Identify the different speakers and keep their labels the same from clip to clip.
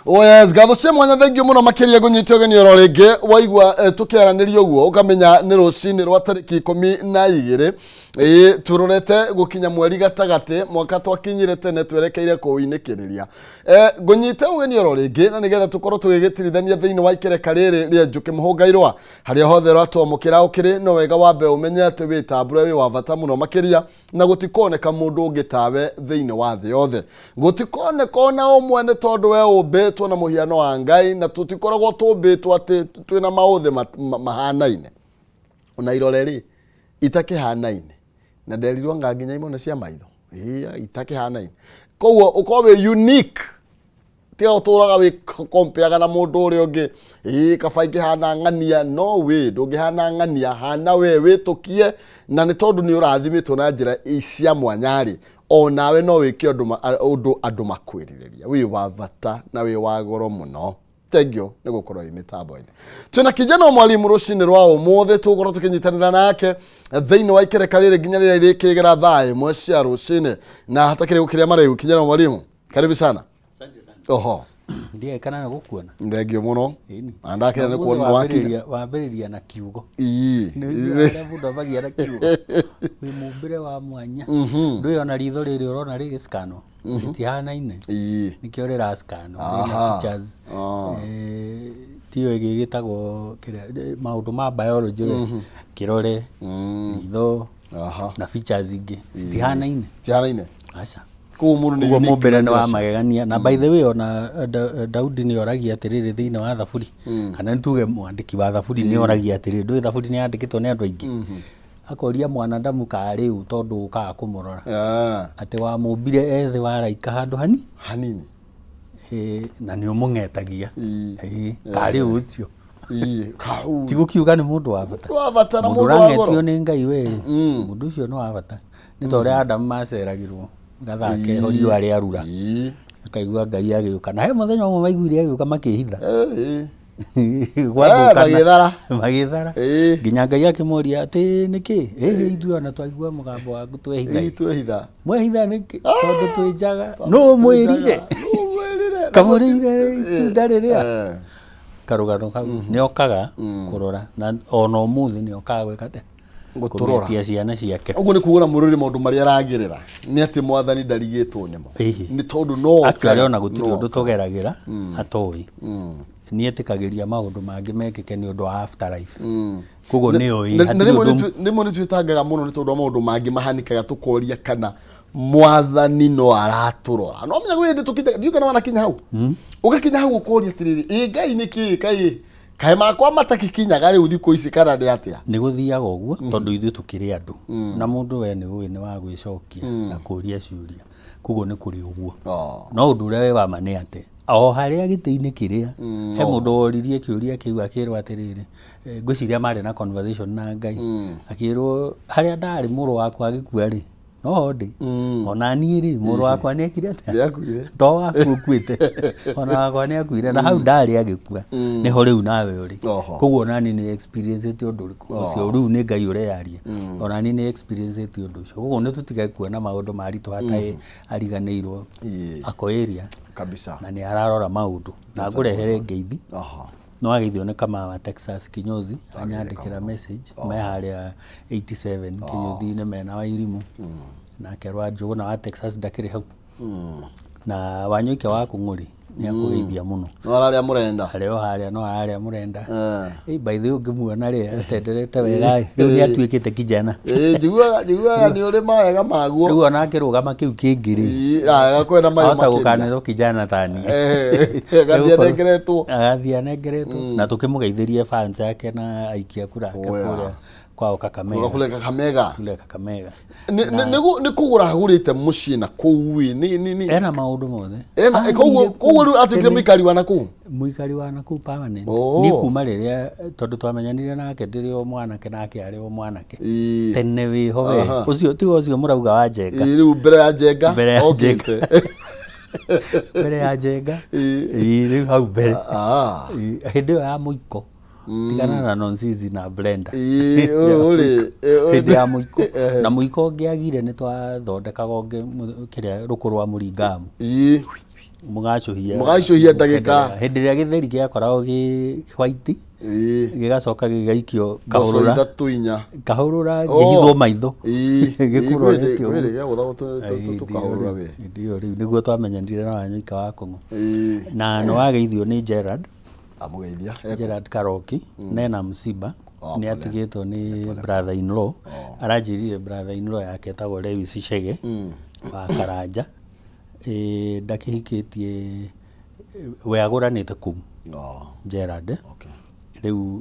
Speaker 1: Oh yes, ngatho cia mwanya thengiũ mũno makĩria ngũnyite ũgeni oro rĩngĩ waigua tũkĩaranĩria ũguo ũkamenya nĩ rũcinĩ rwa tarĩki 12 ĩĩ tũrorete gũkinya mweri gatagatĩ mwaka twakinyire tene twerekeire kũwinĩkĩrĩria. Ngũnyite ũgeni oro rĩngĩ na nĩgetha tũkorwo tũgĩgĩtirithania thĩinĩ wa ikereka rĩrĩ rĩa njũkĩ mũhũngairwa harĩa hothe ũratwamũkĩra ũkĩrĩ no wega wambe ũmenye atĩ wĩtambũre wĩ wa bata mũno makĩria na gũtikoneka mũndũ ũngĩ tawe thĩinĩ wa thĩ yothe. Gũtikoneka ona ũmwe nĩ tondũ we ũmbĩtwo na mũhiano wa Ngai na tũtikoragwo tũmbĩtwo atĩ twĩna maũthĩ mahanaine. Ona irore rĩ, itakĩhanaine. Na nderirwo anga nginya imwe nĩ cia maitho. Ĩĩ, itakĩhanaine. Koguo ũkorwo wĩ unique. Tiga ũtũraga wĩ kompeaga na mũndũ ũrĩa ũngĩ. Ĩĩ, kaba ingĩhana ng'ania. No wĩ, ndũngĩhana ng'ania. Hana we, wĩtũkie. Na nĩ tondũ nĩ ũrathimĩtwo na njĩra cia mwanya rĩ, o nawe no wĩke ũndũ andũ makwĩrirĩria. Wĩ wa bata na wĩ wa goro mũno. Thengiũ nĩ gũkorwo wĩ mĩtambo-inĩ. Twĩna kijana mwalimu rũcinĩ rwa ũmũthĩ tũgũkorwo tũkĩnyitanĩra nake thĩinĩ wa ikereka rĩrĩ nginya rĩrĩa rĩkĩgera thaa 1 cia rũcinĩ. Na hatakĩrĩ gũkĩria marĩgu, kijana mwalimu, karibu sana.
Speaker 2: Asante sana.
Speaker 1: Oho.
Speaker 2: Ndiĩ kana nĩ gũkuona.
Speaker 1: Thengiũ mũno.
Speaker 2: Ĩni.
Speaker 1: Na ndakena nĩ
Speaker 2: Ũmũthĩ
Speaker 1: kuona wakinya.
Speaker 2: Wambĩrĩria na kiugo.
Speaker 1: Ii.
Speaker 2: Nĩ ũiguaga ũrĩa mũndũ ambagia na kiugo. Wĩ mũmbĩre wa mwanya. Ndũĩ ona ritho rĩrĩ ũrona rĩgĩscanwo. Rĩtihanaine.
Speaker 1: Ii.
Speaker 2: Nĩkĩo rĩrascanwo. Rĩna features. Tiyo ĩngĩ ĩgĩtagwo kĩrĩa, maũndũ ma biology we. Kĩrore, ritho, na features ingĩ. Citihanaine.
Speaker 1: Citihanaine.
Speaker 2: Aca.
Speaker 1: Koguo mũndũ nĩ
Speaker 2: Koguo
Speaker 1: unique
Speaker 2: mũmbĩre
Speaker 1: na
Speaker 2: nĩ wa
Speaker 1: njĩra cia-
Speaker 2: magegania. Na by the way ona Daudi nĩ oragia atĩrĩrĩ thĩinĩ wa Thaburi, kana nĩ tuge mwandĩki wa Thaburi nĩ oragia atĩrĩrĩ, ndũĩ Thaburi nĩ yandĩkĩtwo nĩ andũ aingĩ? Akoria mwanadamu karĩ ũ tondũ ũkaga kũmũrora. Atĩ wamũmbire e thĩ wa araika handũ hani?
Speaker 1: Hanini.
Speaker 2: Na nĩ ũmũng'etagia. Karĩ ũ ũcio?
Speaker 1: Karĩ ũ?
Speaker 2: Ti gũkiuga nĩ mũndũ wa bata.
Speaker 1: Wa bata na
Speaker 2: Mũndũ
Speaker 1: mũndũ wa goro.
Speaker 2: ũrang'etio nĩ Ngai we-rĩ, mũndũ ũcio nĩ wa bata. Nĩ ta ũrĩa Adamu maceragĩrwo gathaa keho riũa rĩarura. Akaigua Ngai agĩũka. Na he mũthenya ũmwe maiguire agĩũka makĩhitha. Gwathũkana.
Speaker 1: Magĩthara.
Speaker 2: Magĩthara. Nginya Ngai akĩmoria atĩ nĩkĩ? Ĩhĩ ithuĩ ona twaigua mũgambo waku twehitha.
Speaker 1: Ĩĩ, twehitha.
Speaker 2: Mwehitha nĩkĩ? Tondũ twĩ njaga. Nũ mwĩrire?
Speaker 1: Nũ mwĩrire?
Speaker 2: Kamũrĩire itunda rĩrĩa? Karũgano kau. Nĩ okaga kũrora. Na ona ũmũthĩ nĩ okaga gwĩka atĩa?
Speaker 1: Gũtũrora.
Speaker 2: Kũmetia ciana ciake.
Speaker 1: Ũguo nĩ kuga mũrũrĩ maũndũ marĩa aragerera nĩ atĩ mwathani ndarigĩtwo nĩmo.
Speaker 2: Ĩhĩ.
Speaker 1: Nĩ tondũ no
Speaker 2: Actually
Speaker 1: okaga,
Speaker 2: ona gũtirĩ
Speaker 1: no
Speaker 2: ũndũ
Speaker 1: okaga.
Speaker 2: tũgeragĩra atoĩ. Nĩ etĩkagĩria maũndũ mangĩ mekĩke nĩ ũndũ wa afterlife. Koguo nĩ oĩ
Speaker 1: Na
Speaker 2: hatirĩ
Speaker 1: rĩmwe
Speaker 2: ũndũ
Speaker 1: rĩmwe nĩ twĩtangaga mũno nĩ tondũ wa maũndũ mangĩ mahanĩkaga tũkoria kana mwathani no aratũrora. No menya gwĩ hĩndĩ tũkinyaga, ndiũĩ kana wanakinya hau. Ũgakinya hau ũkoria atĩrĩrĩ, ĩ Ngai nĩ kĩĩ kaĩ kaĩ makwa matakĩkinyaga rĩu thikũ ici kana nĩ atĩa?
Speaker 2: Nĩ gũthiaga ũguo tondũ ithuĩ tũkĩrĩ andũ na mũndũ we nĩ ũĩ nĩ wa gwĩcokia na kũria ciũria, koguo nĩ kũrĩ ũguo. No ũndũ ũrĩa wĩ wa ma nĩ atĩ o harĩa gĩtĩ-inĩ kĩrĩa he mũndũ woririe kĩũria kĩu akĩrwo atĩrĩrĩ, ngwĩciria marĩ na conversation na Ngai, akĩrwo harĩa ndarĩ mũrũ wakwa agĩkua rĩ, no ho ndĩ. Ona niĩ rĩ, mũrũ wakwa nĩ ekire atĩa?
Speaker 1: Nĩakuire.
Speaker 2: To waku ũkuĩte, ona wakwa nĩ akuire, na hau ndarĩ agĩkua, nĩho rĩu nawe ũrĩ. Koguo ona niĩ nĩ experience ĩte ũndũ ũrĩkũ ũcio, rĩu nĩ Ngai ũreyaria. Ona niĩ nĩ experience ĩte ũndũ ũcio. Koguo nĩ tũtige kuona maũndũ maritũha ta ariganĩirwo ako area.
Speaker 1: Kabisa.
Speaker 2: Na nĩ ararora maũndũ. Na ngũrehere ngeithi. No ageithio nĩ Kamau wa Texas kinyozi, anyandĩkĩra message, me harĩa 87 kinyothi-inĩ mena Wairimũ. Nake Rwanjũgũna wa Texas ndakĩrĩ hau. Na Wanyoike wa Kũng'ũri nĩ akũgeithia mũno.
Speaker 1: No ararĩa mũrenda.
Speaker 2: Arĩ o harĩa no ararĩa mũrenda. Ĩ, by the way ũngĩmuona rĩ atenderete wega ĩ, rĩu nĩ atuĩkĩte kijana.
Speaker 1: Ĩ, njiguaga nĩ ũrĩ mawega maguo.
Speaker 2: Rĩu ona akĩrũgama kĩu kĩngĩ rĩ.
Speaker 1: Ĩ, agakwenda mayo
Speaker 2: Ahota
Speaker 1: makĩria.
Speaker 2: gũkanĩrwo kijana tani.
Speaker 1: Agathiĩ anengeretwo.
Speaker 2: Agathiĩ anengeretwo. Na tũkĩmũgeithĩrie fans ake na aikia kura ake
Speaker 1: Oya.
Speaker 2: kũrĩa kwao Kakamega.
Speaker 1: Kule Kakamega.
Speaker 2: Kule Kakamega.
Speaker 1: Nĩ kũgũra agũrĩte mũciĩ na kũu ĩ,
Speaker 2: Ena maũndũ mothe.
Speaker 1: Ena,
Speaker 2: Athire
Speaker 1: koguo
Speaker 2: kũu
Speaker 1: rĩu atuĩkire
Speaker 2: tene.
Speaker 1: mũikari wa nakũu?
Speaker 2: Mũikari wa nakũu permanent.
Speaker 1: Oh.
Speaker 2: Niĩ kuma rĩrĩa tondũ twamenyanire nake ndĩrĩ o mwanake nake arĩ o mwanake. Tene wĩho we. Ũcio tiga ũcio mũrauga wa Njenga.
Speaker 1: Rĩu mbere ya Njenga.
Speaker 2: Mbere ya
Speaker 1: okĩte.
Speaker 2: Njenga. Mbere ya Njenga. Rĩu hau mbere. Hĩndĩ ĩyo ya mũiko. Tigana na nonsizi na blender.
Speaker 1: Ĩĩ, ũyũ rĩ, ĩ, ũyũ
Speaker 2: Hĩndĩ ya mũiko.
Speaker 1: Ehe.
Speaker 2: Na mũiko ũngĩagire nĩ twathondekaga ũngĩ kĩrĩa rũkũ rwa mũringamu. Mũgacũhia.
Speaker 1: Mũgacũhia ndagĩka.
Speaker 2: Hĩndĩ ĩrĩa gĩtheri gĩakoragwo gĩ white, gĩgacoka gĩgaikio
Speaker 1: mboco
Speaker 2: kahũrũra.
Speaker 1: Ithatũ inya.
Speaker 2: Kahũrũra ngĩhithwo maitho. Gĩkũrorete ũguo.
Speaker 1: Kwĩrĩ gĩagũthagwo tũkahũrũra we.
Speaker 2: Hĩndĩ ĩyo rĩu nĩguo twamenyanire na Wanyoika wa Kong'o. Na nĩ wageithio nĩ Gerard.
Speaker 1: Amũgeithia.
Speaker 2: Gerard Karoki nena msiba.
Speaker 1: Oh,
Speaker 2: Nĩ
Speaker 1: pole.
Speaker 2: atigĩtwo nĩ brother in law. Aranjĩrire brother in law yake etagwo Lewis Chege wa Karanja. Ndakĩhikĩtie, we agũranĩte kũu. Gerard. Rĩu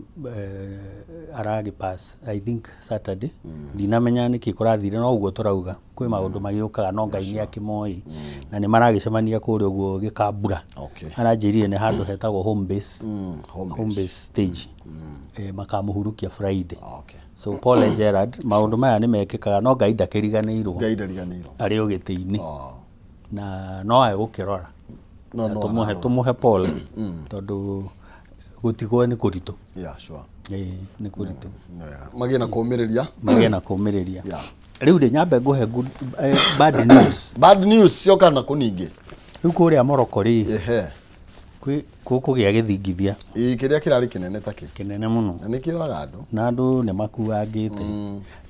Speaker 2: aragĩ pass, I think, Saturday. Ndinamenya nĩkĩ kũrathire, no ũguo tũrauga kwĩ maũndũ magĩũkaga, no Ngai nĩ akĩmoĩ na nĩ maragĩcemania kũrĩa ũguo Gĩkambura. Aranjĩrire nĩ handũ hetagwo Home Base.
Speaker 1: Home.
Speaker 2: Home Base stage. Makamũhurukia Friday. So pole Gerard, maũndũ maya nĩ mekĩkaga, no Ngai ndakĩriganĩirwo.
Speaker 1: Ngai ndariganĩirwo.
Speaker 2: Arĩ o gĩtĩ-inĩ. Na no egũkĩrora.
Speaker 1: No,
Speaker 2: Na
Speaker 1: no
Speaker 2: tũmũhe
Speaker 1: ararora.
Speaker 2: Tũmũhe pole tondũ gũtigwo nĩ kũritũ. Ĩĩ, nĩ kũritũ.
Speaker 1: Nĩ wega. Magĩe na kũũmĩrĩria.
Speaker 2: Magĩe na kũũmĩrĩria. Rĩu rĩ, nyambe ngũhe bad news.
Speaker 1: Bad news cioka na kũ ningĩ?
Speaker 2: Rĩu kũrĩa Morocco rĩ,
Speaker 1: Ehe.
Speaker 2: kwĩ gũkũgĩa gĩthingithia.
Speaker 1: Ĩĩ, kĩrĩa kĩrarĩ kĩnene ta kĩ.
Speaker 2: Kĩnene mũno.
Speaker 1: Na nĩkĩũraga andũ.
Speaker 2: Na andũ nĩ makuangĩte.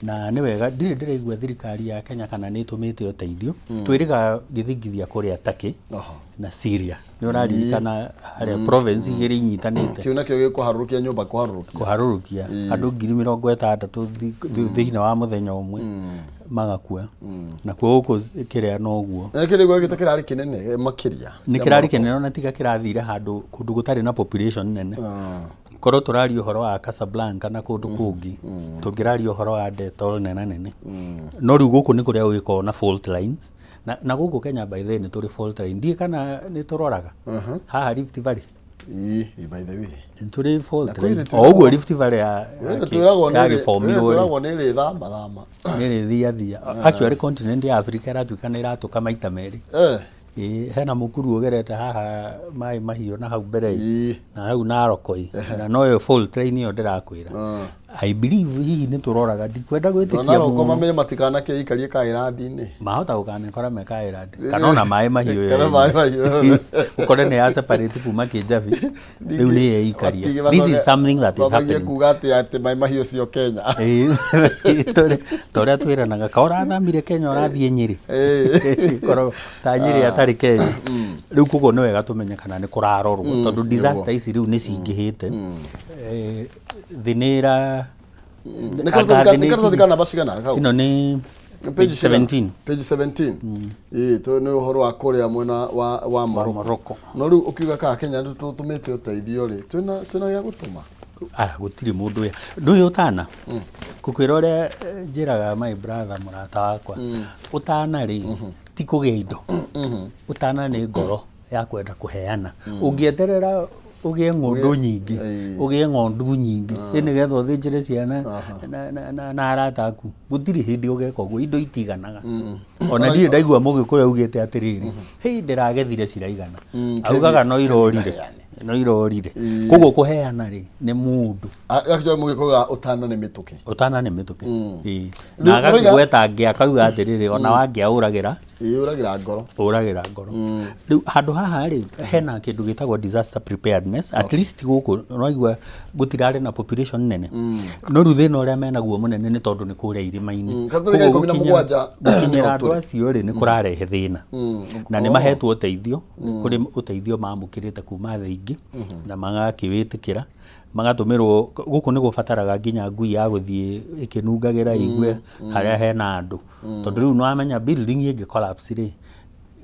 Speaker 2: Na nĩ wega ndirĩ ndĩraigua thirikari ya Kenya kana nĩ ĩtũmĩte ũteithio. Twĩrĩga gĩthingithia kũrĩa Turkey na Syria. Nĩ ũraririkana harĩa province igĩrĩ inyitanĩte.
Speaker 1: Kĩu nakĩo gĩkũharũrũkia nyũmba kũharũrũkia.
Speaker 2: Kũharũrũkia andũ 60,000 thĩinĩ wa mũthenya ũmwe magakua. Nakuo gũkũ kĩrĩa noguo.
Speaker 1: Na kĩrĩa gĩta kĩrarĩ kĩnene makĩria.
Speaker 2: Nĩ kĩrarĩ kĩnene, ona tiga kĩrathire handũ kũndũ gũtarĩ na population nene. Korwo tũraria ũhoro wa Casablanca na kũndũ kũngĩ, tũngĩraria ũhoro wa death toll nene nene. No rĩu gũkũ nĩ kũrĩa gũgĩkoragwo na fault lines. Na gũkũ Kenya, by the way, nĩ tũrĩ fault line. Ndiũĩ kana nĩ tũroraga haha Rift Valley.
Speaker 1: Ĩĩ, by the way.
Speaker 2: Nĩ tũrĩ fault
Speaker 1: Na kwĩ
Speaker 2: line.
Speaker 1: rĩ
Speaker 2: O ũguo Rift Valley
Speaker 1: Kwĩ rĩ twĩragwo nĩ
Speaker 2: yagĩbomirwo rĩ,
Speaker 1: twĩragwo nĩ ĩrĩ thama thama.
Speaker 2: Nĩ ĩrĩthia thia. Actually, continent ya Africa ĩratuĩka nĩ ĩratũka maita merĩ. Ĩĩ, hena mũkuru ũgerete haha Maĩ Mahiũ na hau mbere ĩ, na hau Narok ĩ, na noyo fault line ĩyo ndĩrakwĩra. I believe hihi nĩ tũroraga, ndikwenda gwĩtĩkia
Speaker 1: Naroko
Speaker 2: mũno.
Speaker 1: Mamenye matikanakĩikarie kairandi-inĩ.
Speaker 2: Mahota gũkanekora me kairandi kana ona Maĩ Mahiũ
Speaker 1: Kana Maĩ Mahiũ.
Speaker 2: Ũkore nĩ ya separate kuma Kĩnjabi, rĩu nĩ yeikaria. This is something that is
Speaker 1: Mathagie
Speaker 2: happening.
Speaker 1: Kuga atĩ Maĩ Mahiũ cio Kenya.
Speaker 2: Ĩĩ, ta ũrĩa twĩranaga ka ũrathamire Kenya ũrathiĩ Nyĩrĩ. Korwo ta Nyĩrĩ atarĩ Kenya. Rĩu koguo nĩ wega tũmenye kana nĩ kũrarorwo tondũ disaster ici rĩu nĩ cingĩhĩte. Thĩ nĩ ĩra
Speaker 1: Nĩ karatathi
Speaker 2: anga thĩ
Speaker 1: nĩ
Speaker 2: nĩ
Speaker 1: karatathi ka namba cigana kau?
Speaker 2: Ĩno nĩ
Speaker 1: Page cigana?
Speaker 2: 17.
Speaker 1: Page 17. Ĩĩ, to nĩ ũhoro wa kũrĩa mwena wa Morocco.
Speaker 2: Morocco.
Speaker 1: No rĩu ũkiuga kana Kenya nĩ tũtũmĩte ũteithio rĩ, twĩna gĩa gũtũma?
Speaker 2: Ah, gũtirĩ mũndũ ũyũ ndũyũ ũtana ngũkwĩra ũrĩa, njĩraga my brother, mũrata wakwa, ũtana rĩ ti kũgĩa indo, ũtana nĩ ngoro ya kwenda kũheana. Ũngĩeterera ũgĩe ng'ũndũ nyingĩ, ũgĩe ng'ondu nyingĩ ĩ nĩgetha ũthĩnjĩre ciana na arata aku, gũtirĩ hĩndĩ ũgeka ũguo. Indo itiganaga. Ona ndirĩ ndaigua Mũgĩkũyũ augĩte atĩrĩrĩ, "Hei, ndĩragethire ciraigana." Augaga no irorire, no irorire. Koguo kũheana rĩ nĩ mũndũ.
Speaker 1: Actually, mũgĩkũyũ ũtana nĩ mĩtũkĩ.
Speaker 2: Ũtana nĩ mĩtũkĩ. Ĩĩ.
Speaker 1: Rĩu
Speaker 2: Na agakĩgweta ngĩa, akauga atĩrĩrĩ, ona wangĩa ũragĩra
Speaker 1: Ĩĩ, ũragĩra ngoro.
Speaker 2: Ũragĩra ngoro. Rĩu handũ haha rĩ, hena kĩndũ gĩtagwo disaster preparedness. At least gũkũ ũraigua gũtirarĩ na population nene, no rĩu thĩna ũrĩa menaguo mũnene nĩ tondũ nĩ kũrĩa irĩma-inĩ.
Speaker 1: Karatathi ka
Speaker 2: Koguo
Speaker 1: 17
Speaker 2: gũkinyĩra
Speaker 1: nĩho
Speaker 2: andũ
Speaker 1: tũrĩ.
Speaker 2: acio rĩ, nĩ kũrarehe thĩna. Na nĩ mahetwo ũteithio, nĩ kũrĩ ũteithio mamũkĩrĩte kuma thĩ ingĩ na magakĩwĩtĩkĩra, magatũmĩrwo gũkũ. Nĩ gũbataraga nginya ngui ya gũthiĩ ĩkĩnungagĩra igue harĩa hena andũ, tondũ rĩu nĩwamenya building ĩngĩ collapse rĩ,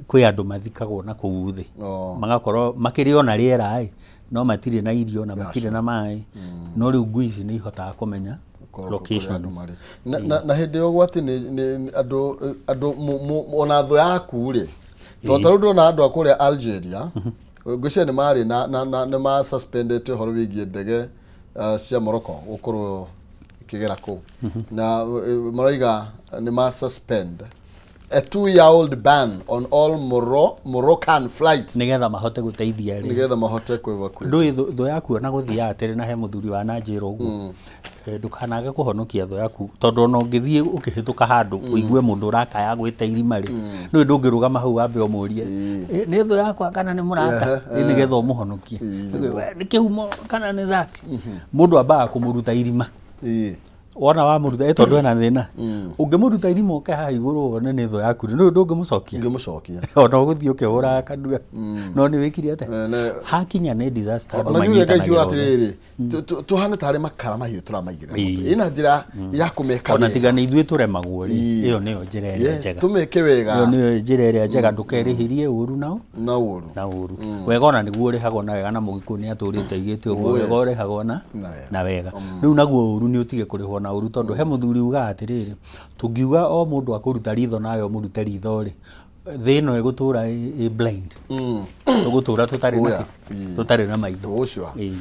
Speaker 2: kwĩ andũ mathikagwo na kũu thĩ. Magakorwo makĩrĩ ona rĩera ĩ, no matirĩ na irio na matirĩ na maĩ. No rĩu ngui ici nĩ ihotaga kũmenya
Speaker 1: Kũrĩa andũ
Speaker 2: locations.
Speaker 1: marĩ. Na hĩndĩ ya ũgwati nĩ andũ ona thũ yaku rĩ, tondũ ta rĩu ndĩrona andũ a kũrĩa Algeria, ngwĩciria nĩ marĩ na nĩ ma suspendete ũhoro wĩgiĩ ndege cia Morocco gũkorwo ikĩgera kũu, na maroiga nĩ ma suspend a 2-year old ban on all Moroccan flights.
Speaker 2: Nĩgetha mahote gũteithia rĩ.
Speaker 1: Nĩgetha mahote kũ evacuate.
Speaker 2: Ndũĩ thũ yaku ona gũthiaga atĩrĩ, na he mũthuri wa nanjĩra ũguo. Ndũkanage kũhonokia thũ yaku tondũ ona ũngĩthiĩ ũkĩhĩtũka handũ ũigue mũndũ ũrakaya agwĩte irima rĩ, nĩũĩ ndũngĩrũgama hau wambe ũmũrie, "Ĩ, nĩ thũ yakwa kana nĩ mũrata?" Ĩ, nĩgetha ũmũhonokie. "We, nĩ kĩhumo kana nĩ zaki?" Mũndũ ambaga kũmũruta irima. Wona wamũruta, ĩ tondũ ena thĩna, ũngĩmũruta irima ũke haha igũrũ wone nĩ thũ yaku rĩ, nĩũĩ ndũngĩmũcokia.
Speaker 1: Ngĩmũcokia.
Speaker 2: Ona ũgũthiĩ ũkĩhũraga kanua, no nĩ wĩkire atĩa? Hakinya nĩ disaster, andũ
Speaker 1: Ona Julia
Speaker 2: manyitanagĩra
Speaker 1: ngaigua
Speaker 2: othe.
Speaker 1: atĩrĩrĩ, tuhane tarĩ makara mahiũ tũramaigĩrĩra moto. Ĩna njĩra ya kũmeka
Speaker 2: Ona
Speaker 1: wega.
Speaker 2: tiga nĩ ithuĩ tũremagwo rĩ, ĩyo nĩyo njĩra ĩrĩa njega.
Speaker 1: Tũmeke wega.
Speaker 2: Ĩyo nĩyo njĩra ĩrĩa njega, ndũkerĩhĩrie ũru nao
Speaker 1: na ũru.
Speaker 2: Na ũru. Wega ona nĩguo ũrĩhagwo na wega, na Mũgĩkũyũ nĩ atũrĩte aigĩte ũguo, wega ũrĩhagwo na
Speaker 1: Na wega.
Speaker 2: Na wega. Rĩu naguo ũru nĩ ũtige kũrĩhwo na ũru, tondũ he mũthuri ugaga atĩrĩrĩ, tũngiuga o mũndũ akũruta ritho nawe ũmũrute ritho rĩ, thĩ ĩno ĩgũtũra ĩ blind, tũgũtũra tũtarĩ na
Speaker 1: Oya.
Speaker 2: kĩ? Tũtarĩ na maitho.
Speaker 1: Ũcio.
Speaker 2: Ĩĩ.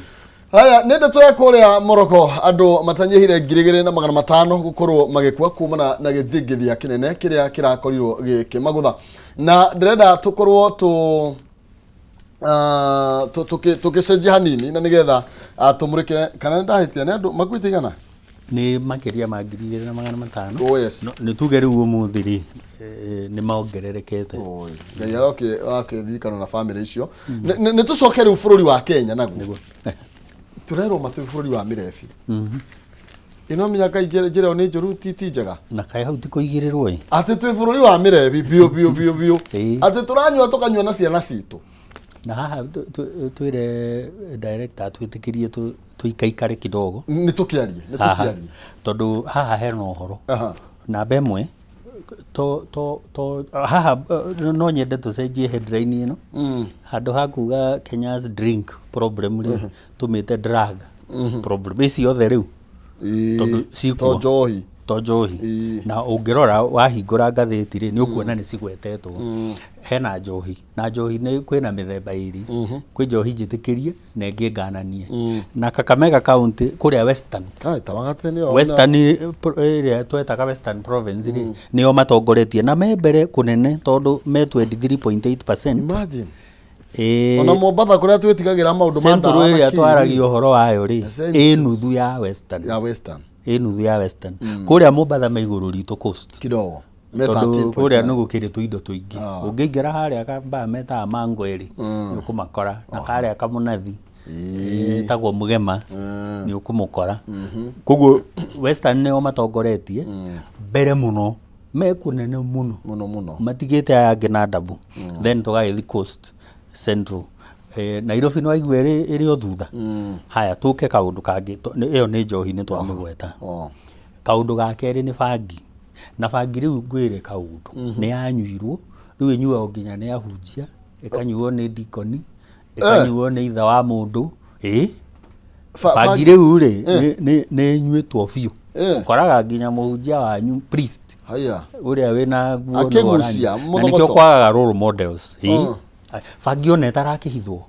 Speaker 1: Haya, nĩ ndeto ya kũrĩa Morocco, andũ matanyihire 2500 gũkorwo magĩkua kumana na gĩthingithia kĩnene kĩrĩa kĩrakorirwo gĩkĩmagũtha, na ndĩrenda tũkorwo tũ tũgĩcenjia hanini na nĩgetha tũmũrĩke kana nĩ ndahĩtia, nĩ andũ makuĩte igana?
Speaker 2: Nĩ makĩria ma 2500.
Speaker 1: Oh, yes.
Speaker 2: Nĩ tuge rĩu ũmũthĩ rĩ, nĩ mongererekete.
Speaker 1: Oi, Ngai arakĩririkana na bamĩrĩ icio. Nĩ tũcoke rĩu bũrũri wa Kenya, naguo tũrerwo matũ bũrũri wa mĩrebi ĩno mĩaka njĩra ĩyo nĩ njũru, ti njega.
Speaker 2: Na kaĩ hau ti kũigĩrĩrwo ĩ?
Speaker 1: Atĩ twĩ bũrũri wa mĩrebi biũ biũ biũ biũ. Atĩ tũranyua tũkanyua na ciana citũ.
Speaker 2: Na haha twĩre director atwĩtĩkĩrie tũikaikare kidogo.
Speaker 1: Nĩ tũkĩarie, nĩ
Speaker 2: Haha,
Speaker 1: tũciarie.
Speaker 2: Tondũ haha hena ũhoro namba ĩmwe to to to haha, no nyende tũcenjie headline ĩno. Handũ ha kuga "Kenya's drink problem" rĩ, tũmĩte "drug problem". Ici othe rĩu tondũ cikuo.
Speaker 1: To njohi.
Speaker 2: To njohi. Na ũngĩrora wahingũra ngathĩti rĩ, nĩ ũkuona nĩ cigwetetwo. Hena njohi, na njohi nĩ kwĩna mĩthemba ĩrĩ, kwĩ njohi njĩtĩkĩrie na ĩngĩ ngananie. Na Kakamega County kũrĩa Western,
Speaker 1: Kai, tawagate nĩyo.
Speaker 2: Western ĩrĩa twetaga Western Province rĩ, nĩo matongoretie na me mbere kũnene tondũ me 23.8%.
Speaker 1: Imagine.
Speaker 2: Ĩĩ.
Speaker 1: Ona Mombatha kũrĩa twĩtigagĩra maũndũ ma
Speaker 2: Central
Speaker 1: ndawa na
Speaker 2: ĩrĩa
Speaker 1: kĩ,
Speaker 2: twaragia ũhoro wayo rĩ,
Speaker 1: Central.
Speaker 2: Ĩ nuthu ya Western.
Speaker 1: Ya Western.
Speaker 2: Ĩ nuthu ya Western. Kũrĩa Mombatha me igũrũ ritũ Coast,
Speaker 1: kidogo. Me
Speaker 2: tondũ
Speaker 1: 13.9.
Speaker 2: Kũrĩa nĩ gũkĩrĩ tũindo tũingĩ. Ũngĩingĩra harĩa kambaa metaga mangweri, nĩ ũkũmakora, na karĩa kamũnathi ĩtagwo mũgema, nĩ ũkũmũkora. Koguo Western nĩo matongoretie mbere mũno, me kũnene mũno.
Speaker 1: Mũno mũno.
Speaker 2: Matigĩte aya angĩ na ndabu. Then tũgagĩthi Coast, Central, Nairobi nĩ waigua ĩrĩ o thutha. Haya, tũke kaũndũ kangĩ. Ĩyo nĩ njohi, nĩ twamĩgweta. Kaũndũ ga kerĩ nĩ bangi. Na bangi rĩu ngwĩre kaũndũ, nĩ yanyuirwo rĩu, ĩnyuagwo nginya nĩ ahunjia, ĩkanyuo nĩ dikoni, ĩkanyuo nĩ ithe wa mũndũ, ĩ. Bangi rĩu rĩ, nĩ ĩnyuĩtwo biũ. Ũkoraga nginya mũhunjia wanyu, priest
Speaker 1: Haya.
Speaker 2: Ũrĩa wĩna nguo nĩwe
Speaker 1: Akĩgucia,
Speaker 2: ũranyua. Na nĩkĩo
Speaker 1: mũthogoto.
Speaker 2: kwagaga role models, ĩ. Bangi ona ĩtarakĩhithwo.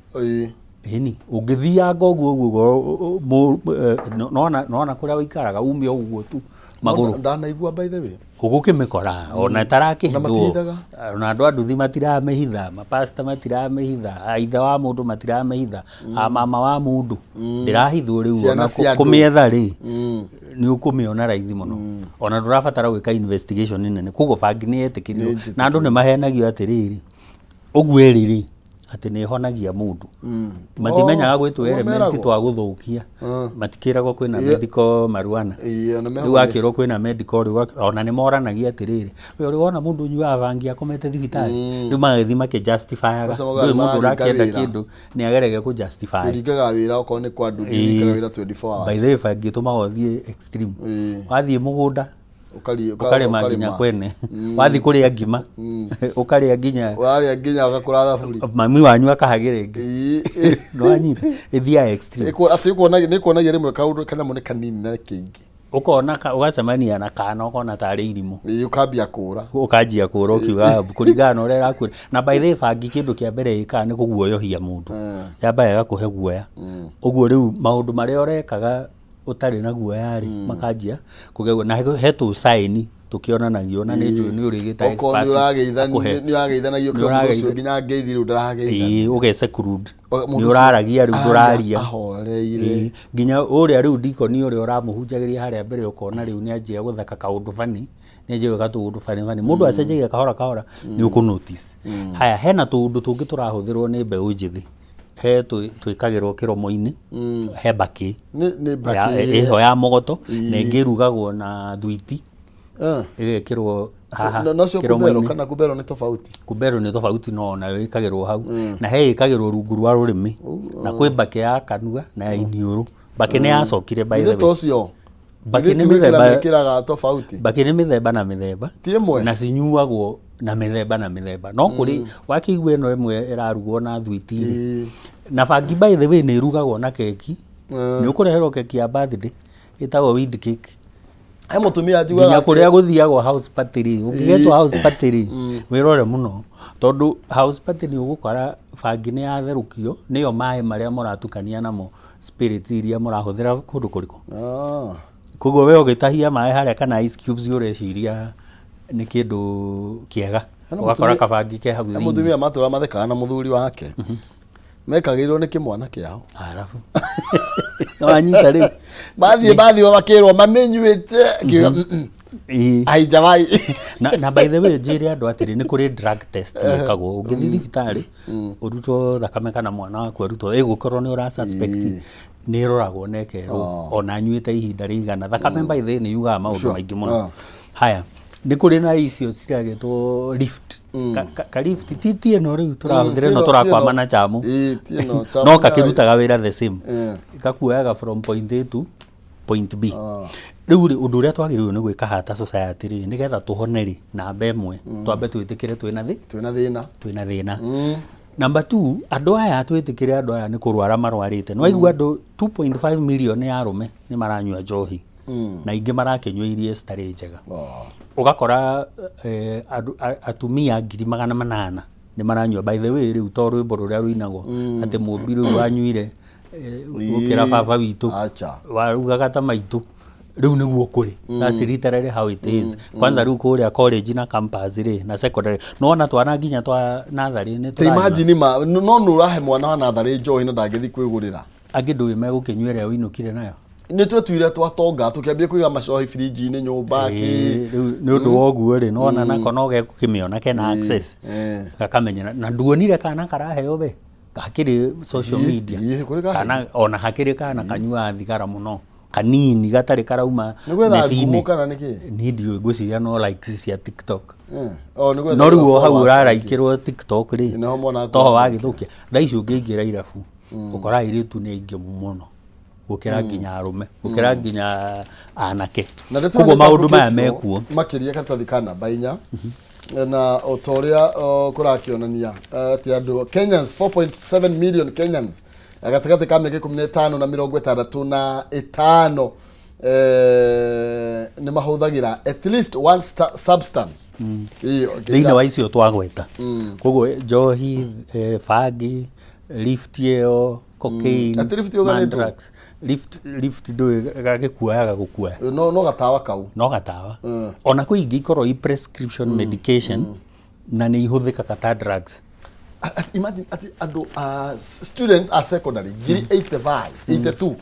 Speaker 2: Ĩni ũngĩthianga ũguo ũguo nona kũrĩa ũikaraga ume ũguo tu magũrũ.
Speaker 1: Ndanaigua, by the way.
Speaker 2: Ũgũkĩmĩkora ona ĩtarakĩhithwo.
Speaker 1: Na matihithaga.
Speaker 2: Ona andũ a nduthi matiramĩhitha, mapasta matiramĩhitha, a ithe wa mũndũ matiramĩhitha, a mama wa mũndũ ndĩrahithwo rĩu.
Speaker 1: Ciana
Speaker 2: Ona
Speaker 1: cia andũ.
Speaker 2: Kũmĩetha rĩ, nĩ ũkũmĩona raithi mũno, ona ndũrabatara gwĩka investigation nene. Koguo bangi nĩ yetĩkĩrirwo.
Speaker 1: Nĩ
Speaker 2: Na andũ nĩ mahenagio atĩrĩrĩ, ũguo ĩrĩ rĩ, atĩ nĩ ĩhonagia mũndũ. Matimenyaga gwĩ tũ
Speaker 1: Ũguo
Speaker 2: element
Speaker 1: meragwo.
Speaker 2: twa gũthũkia. Matikĩragwo kwĩna medical marijuana.
Speaker 1: Ĩĩ, ona
Speaker 2: Rĩu
Speaker 1: meragwo
Speaker 2: wakĩrwo kwĩna medical rĩu, ona nĩ moranagia atĩrĩrĩ, we ũrĩ wona mũndũ ũnyuaga bangi akomete thibitarĩ? Rĩu magagĩthiĩ makĩjustifyaga.
Speaker 1: Ũcio maugaga
Speaker 2: Ndũĩ mũndũ
Speaker 1: nĩmararinga
Speaker 2: ũrakĩenda
Speaker 1: wĩra.
Speaker 2: kĩndũ nĩ agerege kũ justify.
Speaker 1: Tũringaga wĩra okorwo nĩ kwa nduthi, ũringaga wĩra 24 hours.
Speaker 2: By the way, bangi ĩtũmaga ũthiĩ extreme. Wathiĩ mũgũnda ũkarĩma nginya
Speaker 1: ũkarĩma.
Speaker 2: Kwene wathiĩ kũrĩa ngima, ũkarĩa nginya
Speaker 1: Ũrarĩa nginya ũgakũra thaburi.
Speaker 2: Mami wanyu akahagĩra ĩngĩ. Nĩwanyita, ĩthiaga extreme.
Speaker 1: Atĩ nĩ kuonagia rĩmwe kaũndũ kanyamũ nĩ kanini na kĩingĩ.
Speaker 2: Ũkona ũgacemania na kana ũkona tarĩ irimũ.
Speaker 1: Ĩĩ, ũkambia kũra.
Speaker 2: Ũkanjia kũra ũkiuga kũringana na ũrĩa ĩrakwĩra. Na by the way, bangi kĩndũ kĩa mbere ĩkaga nĩ kũguoyohia mũndũ. Yambaga ĩgakũhe guoya. Ũguo rĩu maũndũ marĩa ũrekaga ũtarĩ na guoya rĩ, makanjia kũgĩa guoya. Na he tũ sign Tũkĩonanagio na nĩ njũĩ nĩ ũrĩgĩta
Speaker 1: Okorwo nĩ
Speaker 2: expert akũhe.
Speaker 1: nĩ ũrageithanagio
Speaker 2: Nĩ
Speaker 1: kĩo mũndũ ũcio
Speaker 2: ũrageitha-
Speaker 1: nginya ngeithi rĩu ndarageithania.
Speaker 2: Ĩĩ, ũgececlude.
Speaker 1: Mũndũ
Speaker 2: Nĩ
Speaker 1: ũcio
Speaker 2: ũraragia rĩu
Speaker 1: araria
Speaker 2: ndũraria.
Speaker 1: ahoreire.
Speaker 2: Ĩĩ, nginya ũrĩa rĩu ndikoni ũrĩa ũramũhunjagĩria harĩa mbere ũkona rĩu nĩ anjia gũtheka kaũndũ bani, nĩ anjia gwĩka tũũndũ bani bani. Mũndũ acenjagia kahora kahora nĩ ũkũ notice. Haya, hena tũũndũ tũngĩ tũrahũthĩrwo nĩ mbeũ njĩthĩ. He twĩkagĩrwo kĩromo-inĩ, he mbakĩ.
Speaker 1: Nĩ mbakĩ.
Speaker 2: Ĩho ya mũgoto na ĩngĩ ĩrugagwo na thwiti. Ĩgekĩrwo haha
Speaker 1: No cio kumbero
Speaker 2: kĩromo-inĩ.
Speaker 1: kana kumbero nĩ tofauti?
Speaker 2: Kumbero nĩ tofauti no onayo ĩkagĩrwo hau. Na he ĩkagĩrwo rungu rwa rũrĩmĩ. Na kwĩ mbakĩ ya kanua na ya iniũrũ. Mbakĩ nĩ yacokire by the
Speaker 1: Githĩ
Speaker 2: way.
Speaker 1: to ũcio?
Speaker 2: Mbakĩ
Speaker 1: Githĩ
Speaker 2: nĩ
Speaker 1: ti gwĩkĩra
Speaker 2: mĩthemba
Speaker 1: mekĩraga tofauti?
Speaker 2: Mbakĩ nĩ mĩthemba na mĩthemba.
Speaker 1: Ti ĩmwe?
Speaker 2: Na cinyuagwo na mĩthemba na mĩthemba. No kũrĩ wakĩigua ĩno ĩmwe ĩrarugwo na thwiti rĩ. Na bangi by the way nĩ ĩrugagwo na keki. Nĩ ũkũreherwo keki ya birthday ĩtagwo weed cake.
Speaker 1: He mũtumia njiguaga
Speaker 2: Nginya
Speaker 1: atĩ-
Speaker 2: kũrĩa gũthiagwo house party rĩ, ũngĩgetwo house party rĩ, wĩrore mũno tondũ house party nĩ ũgũkora bangi nĩ yatherũkio nĩyo maĩ marĩa mũratukania namo spirit iria mũrahũthĩra kũndũ kũrĩkũ. Koguo we ũgĩtahia maĩ harĩa kana ice cubes ũreciria nĩ kĩndũ kĩega,
Speaker 1: Hena
Speaker 2: ũgakora
Speaker 1: mũtumia-
Speaker 2: kabangi ke hau
Speaker 1: He
Speaker 2: thĩinĩ.
Speaker 1: mũtumia matũra mathekaga na mũthuri wake. Mekagĩrwo nĩ kĩmwana kĩao.
Speaker 2: Arabu. Nĩwanyita rĩu.
Speaker 1: Bathiĩ makĩrwo mamĩnyuĩte. Ngiuga, "Mm, mm." Haijawai.
Speaker 2: Na by the way njĩre andũ atĩrĩ, nĩ kũrĩ drug test ĩkagwo ũngĩthiĩ thibitarĩ ũrutwo thakame kana mwana waku arutwo ĩgũkorwo nĩ ũra suspect, nĩ ĩroragwo na ĩkerwo ona anyuĩte ihinda rĩigana. Thakame by the way nĩ yugaga maũndũ maingĩ mũno. Haya, nĩ kũrĩ na icio ciragĩtwo lift. Ka lift ti ĩno rĩu tũrahũthĩra ĩno tũrakwama na chamu.
Speaker 1: Ĩĩ, ti ĩno, chamu
Speaker 2: No kakĩrutaga wĩra the same. Gakuoyaga from point A to point B. Rĩu rĩ, ũndũ ũrĩa twagĩrĩirwo nĩ gwĩka haha ta society rĩ, nĩgetha tũhone rĩ, namba ĩmwe, twambe twĩtĩkĩre twĩna thĩ.
Speaker 1: Twĩna thĩna.
Speaker 2: Twĩna thĩna. Number 2, andũ aya twĩtĩkĩre andũ aya nĩ kũrwara marwarĩte. Nĩ waigua andũ 2.5 million ya arũme nĩ maranyua njohi. Na ingĩ marakĩnyua iria citarĩ njega. Ũgakora atumia 800,000 nĩ maranyua. By the way rĩu to rwĩmbo rũrĩa rũinagwo atĩ mũmbi rĩu wanyuire gũkĩra baba witũ.
Speaker 1: Acha.
Speaker 2: Warugaga ta maitũ. Rĩu nĩguo kũrĩ. That's literally how it is. Kwanza rĩu kũrĩa college na campus rĩ, na secondary. Nĩwona twana nginya twa natharĩ nĩ
Speaker 1: Ta
Speaker 2: tũranyua.
Speaker 1: imagine ma, no nĩ ũrahe mwana wa natharĩ njohi na ndangĩthiĩ kwĩgũrĩra.
Speaker 2: Angĩ ndũĩ megũkĩnyua ĩrĩa ũinũkire nayo.
Speaker 1: Nĩ twetuire twatonga tũkĩambia kũiga macohi birinji-inĩ nyũmba kĩ.
Speaker 2: Rĩu nĩ ũndũ wa ũguo rĩ, nĩwona nako no gegũkĩmĩona kena access. Gakamenyera. Na nduonire kana karaheo we? Hakĩrĩ social media.
Speaker 1: Kũrĩ kaheo.
Speaker 2: Kana ona hakĩrĩ kana kanyuaga thigara mũno. Kanini gatarĩ karauma
Speaker 1: Nĩ gwetha
Speaker 2: neti-inĩ.
Speaker 1: ngumo kana nĩ kĩ?
Speaker 2: Niĩ ndiũĩ, ngwĩciria no likes cia TikTok.
Speaker 1: O, nĩ gwetha
Speaker 2: No rĩu o hau
Speaker 1: followers.
Speaker 2: ũraraikĩrwo TikTok rĩ,
Speaker 1: Nĩho monaga
Speaker 2: toho
Speaker 1: kũrĩa.
Speaker 2: wagĩthũkia. Thaa ici ũngĩingĩra irabu, ũkora airĩtu nĩ aingĩ mũno gũkĩra nginya arũme, gũkĩra nginya anake.
Speaker 1: Na ndeto
Speaker 2: Koguo
Speaker 1: ĩno
Speaker 2: maũndũ maya
Speaker 1: nĩtambũkĩtio
Speaker 2: mekuo.
Speaker 1: Makĩria karatathi ka namba 4 na o ta ũrĩa kũrakĩonania atĩ andũ Kenyans 4.7 million Kenyans gatagatĩ ka mĩaka 15 na 65 nĩ mahũthagĩra at least one substance. Ĩĩ,
Speaker 2: Thĩinĩ wa icio twagweta. Koguo njohi, bangi, lift ĩyo, cocaine,
Speaker 1: Atĩ lift yoga nĩ ndũ?
Speaker 2: mandrax. Lift ndũĩ gagĩkuoyaga gũkuoya.
Speaker 1: No gatawa kau.
Speaker 2: No gatawa. Ona kwĩ ingĩ ikorwo i prescription medication na nĩ ihũthĩkaga ta drugs.
Speaker 1: Imagine atĩ andũ a students a secondary ngiri 85, 82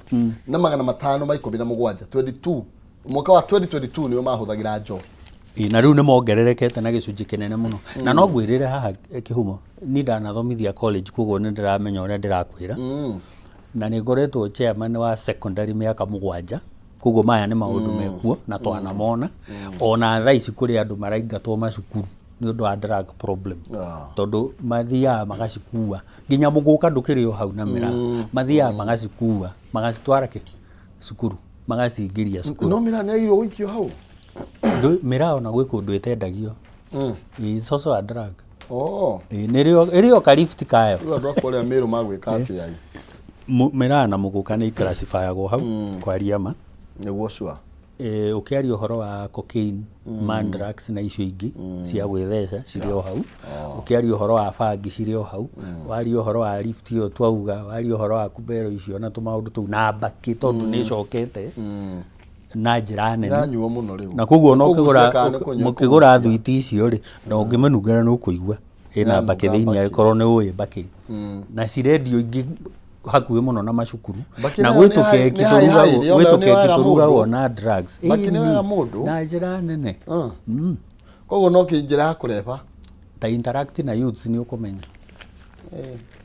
Speaker 1: na 517, 22 mwaka wa 2022 nĩo mahũthagĩra njohi.
Speaker 2: Ĩĩ, na rĩu nĩ mongererekete na gĩcunjĩ kĩnene mũno. Na no ngwĩrĩre haha kĩhumo, niĩ ndanathomithia college koguo nĩ ndĩramenya ũrĩa ndĩrakwĩra. Na nĩ ngoretwo chairman wa secondary mĩaka 7, koguo maya nĩ maũndũ mekuo na twanamona. Ona thaa ici kũrĩ andũ maraingatwo macukuru nĩ ũndũ wa drug problem. Tondũ mathiaga magacikua. Nginya mũgũka ndũkĩrĩ o hau na mĩraa. Mathiaga magacikua, magacitwara kĩ? Cukuru, magacingĩria cukuru.
Speaker 1: No mĩraa nĩ yagĩrĩirwo gũikio hau?
Speaker 2: Mĩraa ona gwĩ kũndũ ĩtendagio. It's also a drug. Ĩĩ, nĩ ĩrĩ o ka lift kayo.
Speaker 1: Rĩu andũ a kũrĩa Meru magwĩka atĩa ĩ?
Speaker 2: Mĩraa na mũgũka nĩ iclassifyagwo hau, kwaria ma.
Speaker 1: Nĩguo sure.
Speaker 2: Ũkĩaria ũhoro wa cocaine, mandrax na icio ingĩ cia gwĩtheca cirĩ o hau. Ũkĩaria ũhoro wa bangi cirĩ o hau. Waria ũhoro wa lift ĩyo twauga, waria ũhoro wa kubero icio na tũmaũndũ tũu na mbakĩ tondũ nĩ ĩcokete. Na njĩra nene.
Speaker 1: Iranyuo mũno rĩu.
Speaker 2: Na koguo ona
Speaker 1: Kũgucia
Speaker 2: ũkĩgũra
Speaker 1: kana nĩ kũnyua
Speaker 2: mũkĩgũra
Speaker 1: kũgucia.
Speaker 2: thwiti icio rĩ, na ũngĩmĩnungĩra nĩ ũkũigua ĩna
Speaker 1: Yanunga
Speaker 2: mbakĩ thĩinĩ
Speaker 1: mbakĩ.
Speaker 2: angĩkorwo nĩ ũĩ mbakĩ. Na cirendio ingĩ hakuhĩ mũno na macukuru.
Speaker 1: Mbakĩ
Speaker 2: Na
Speaker 1: nayo
Speaker 2: gwĩ
Speaker 1: nĩ high-
Speaker 2: tũkeki
Speaker 1: nĩ high
Speaker 2: tũrugagwo
Speaker 1: high,
Speaker 2: gwĩ
Speaker 1: nĩ
Speaker 2: tũkeki
Speaker 1: yoyaga
Speaker 2: tũrugagwo
Speaker 1: mũndũ.
Speaker 2: na drugs.
Speaker 1: Mbakĩ nĩ
Speaker 2: Ĩni,
Speaker 1: yoyaga mũndũ.
Speaker 2: Na njĩra nene.
Speaker 1: Koguo no kĩ njĩra ya kũreba.
Speaker 2: Ta interact na youths nĩ ũkũmenya.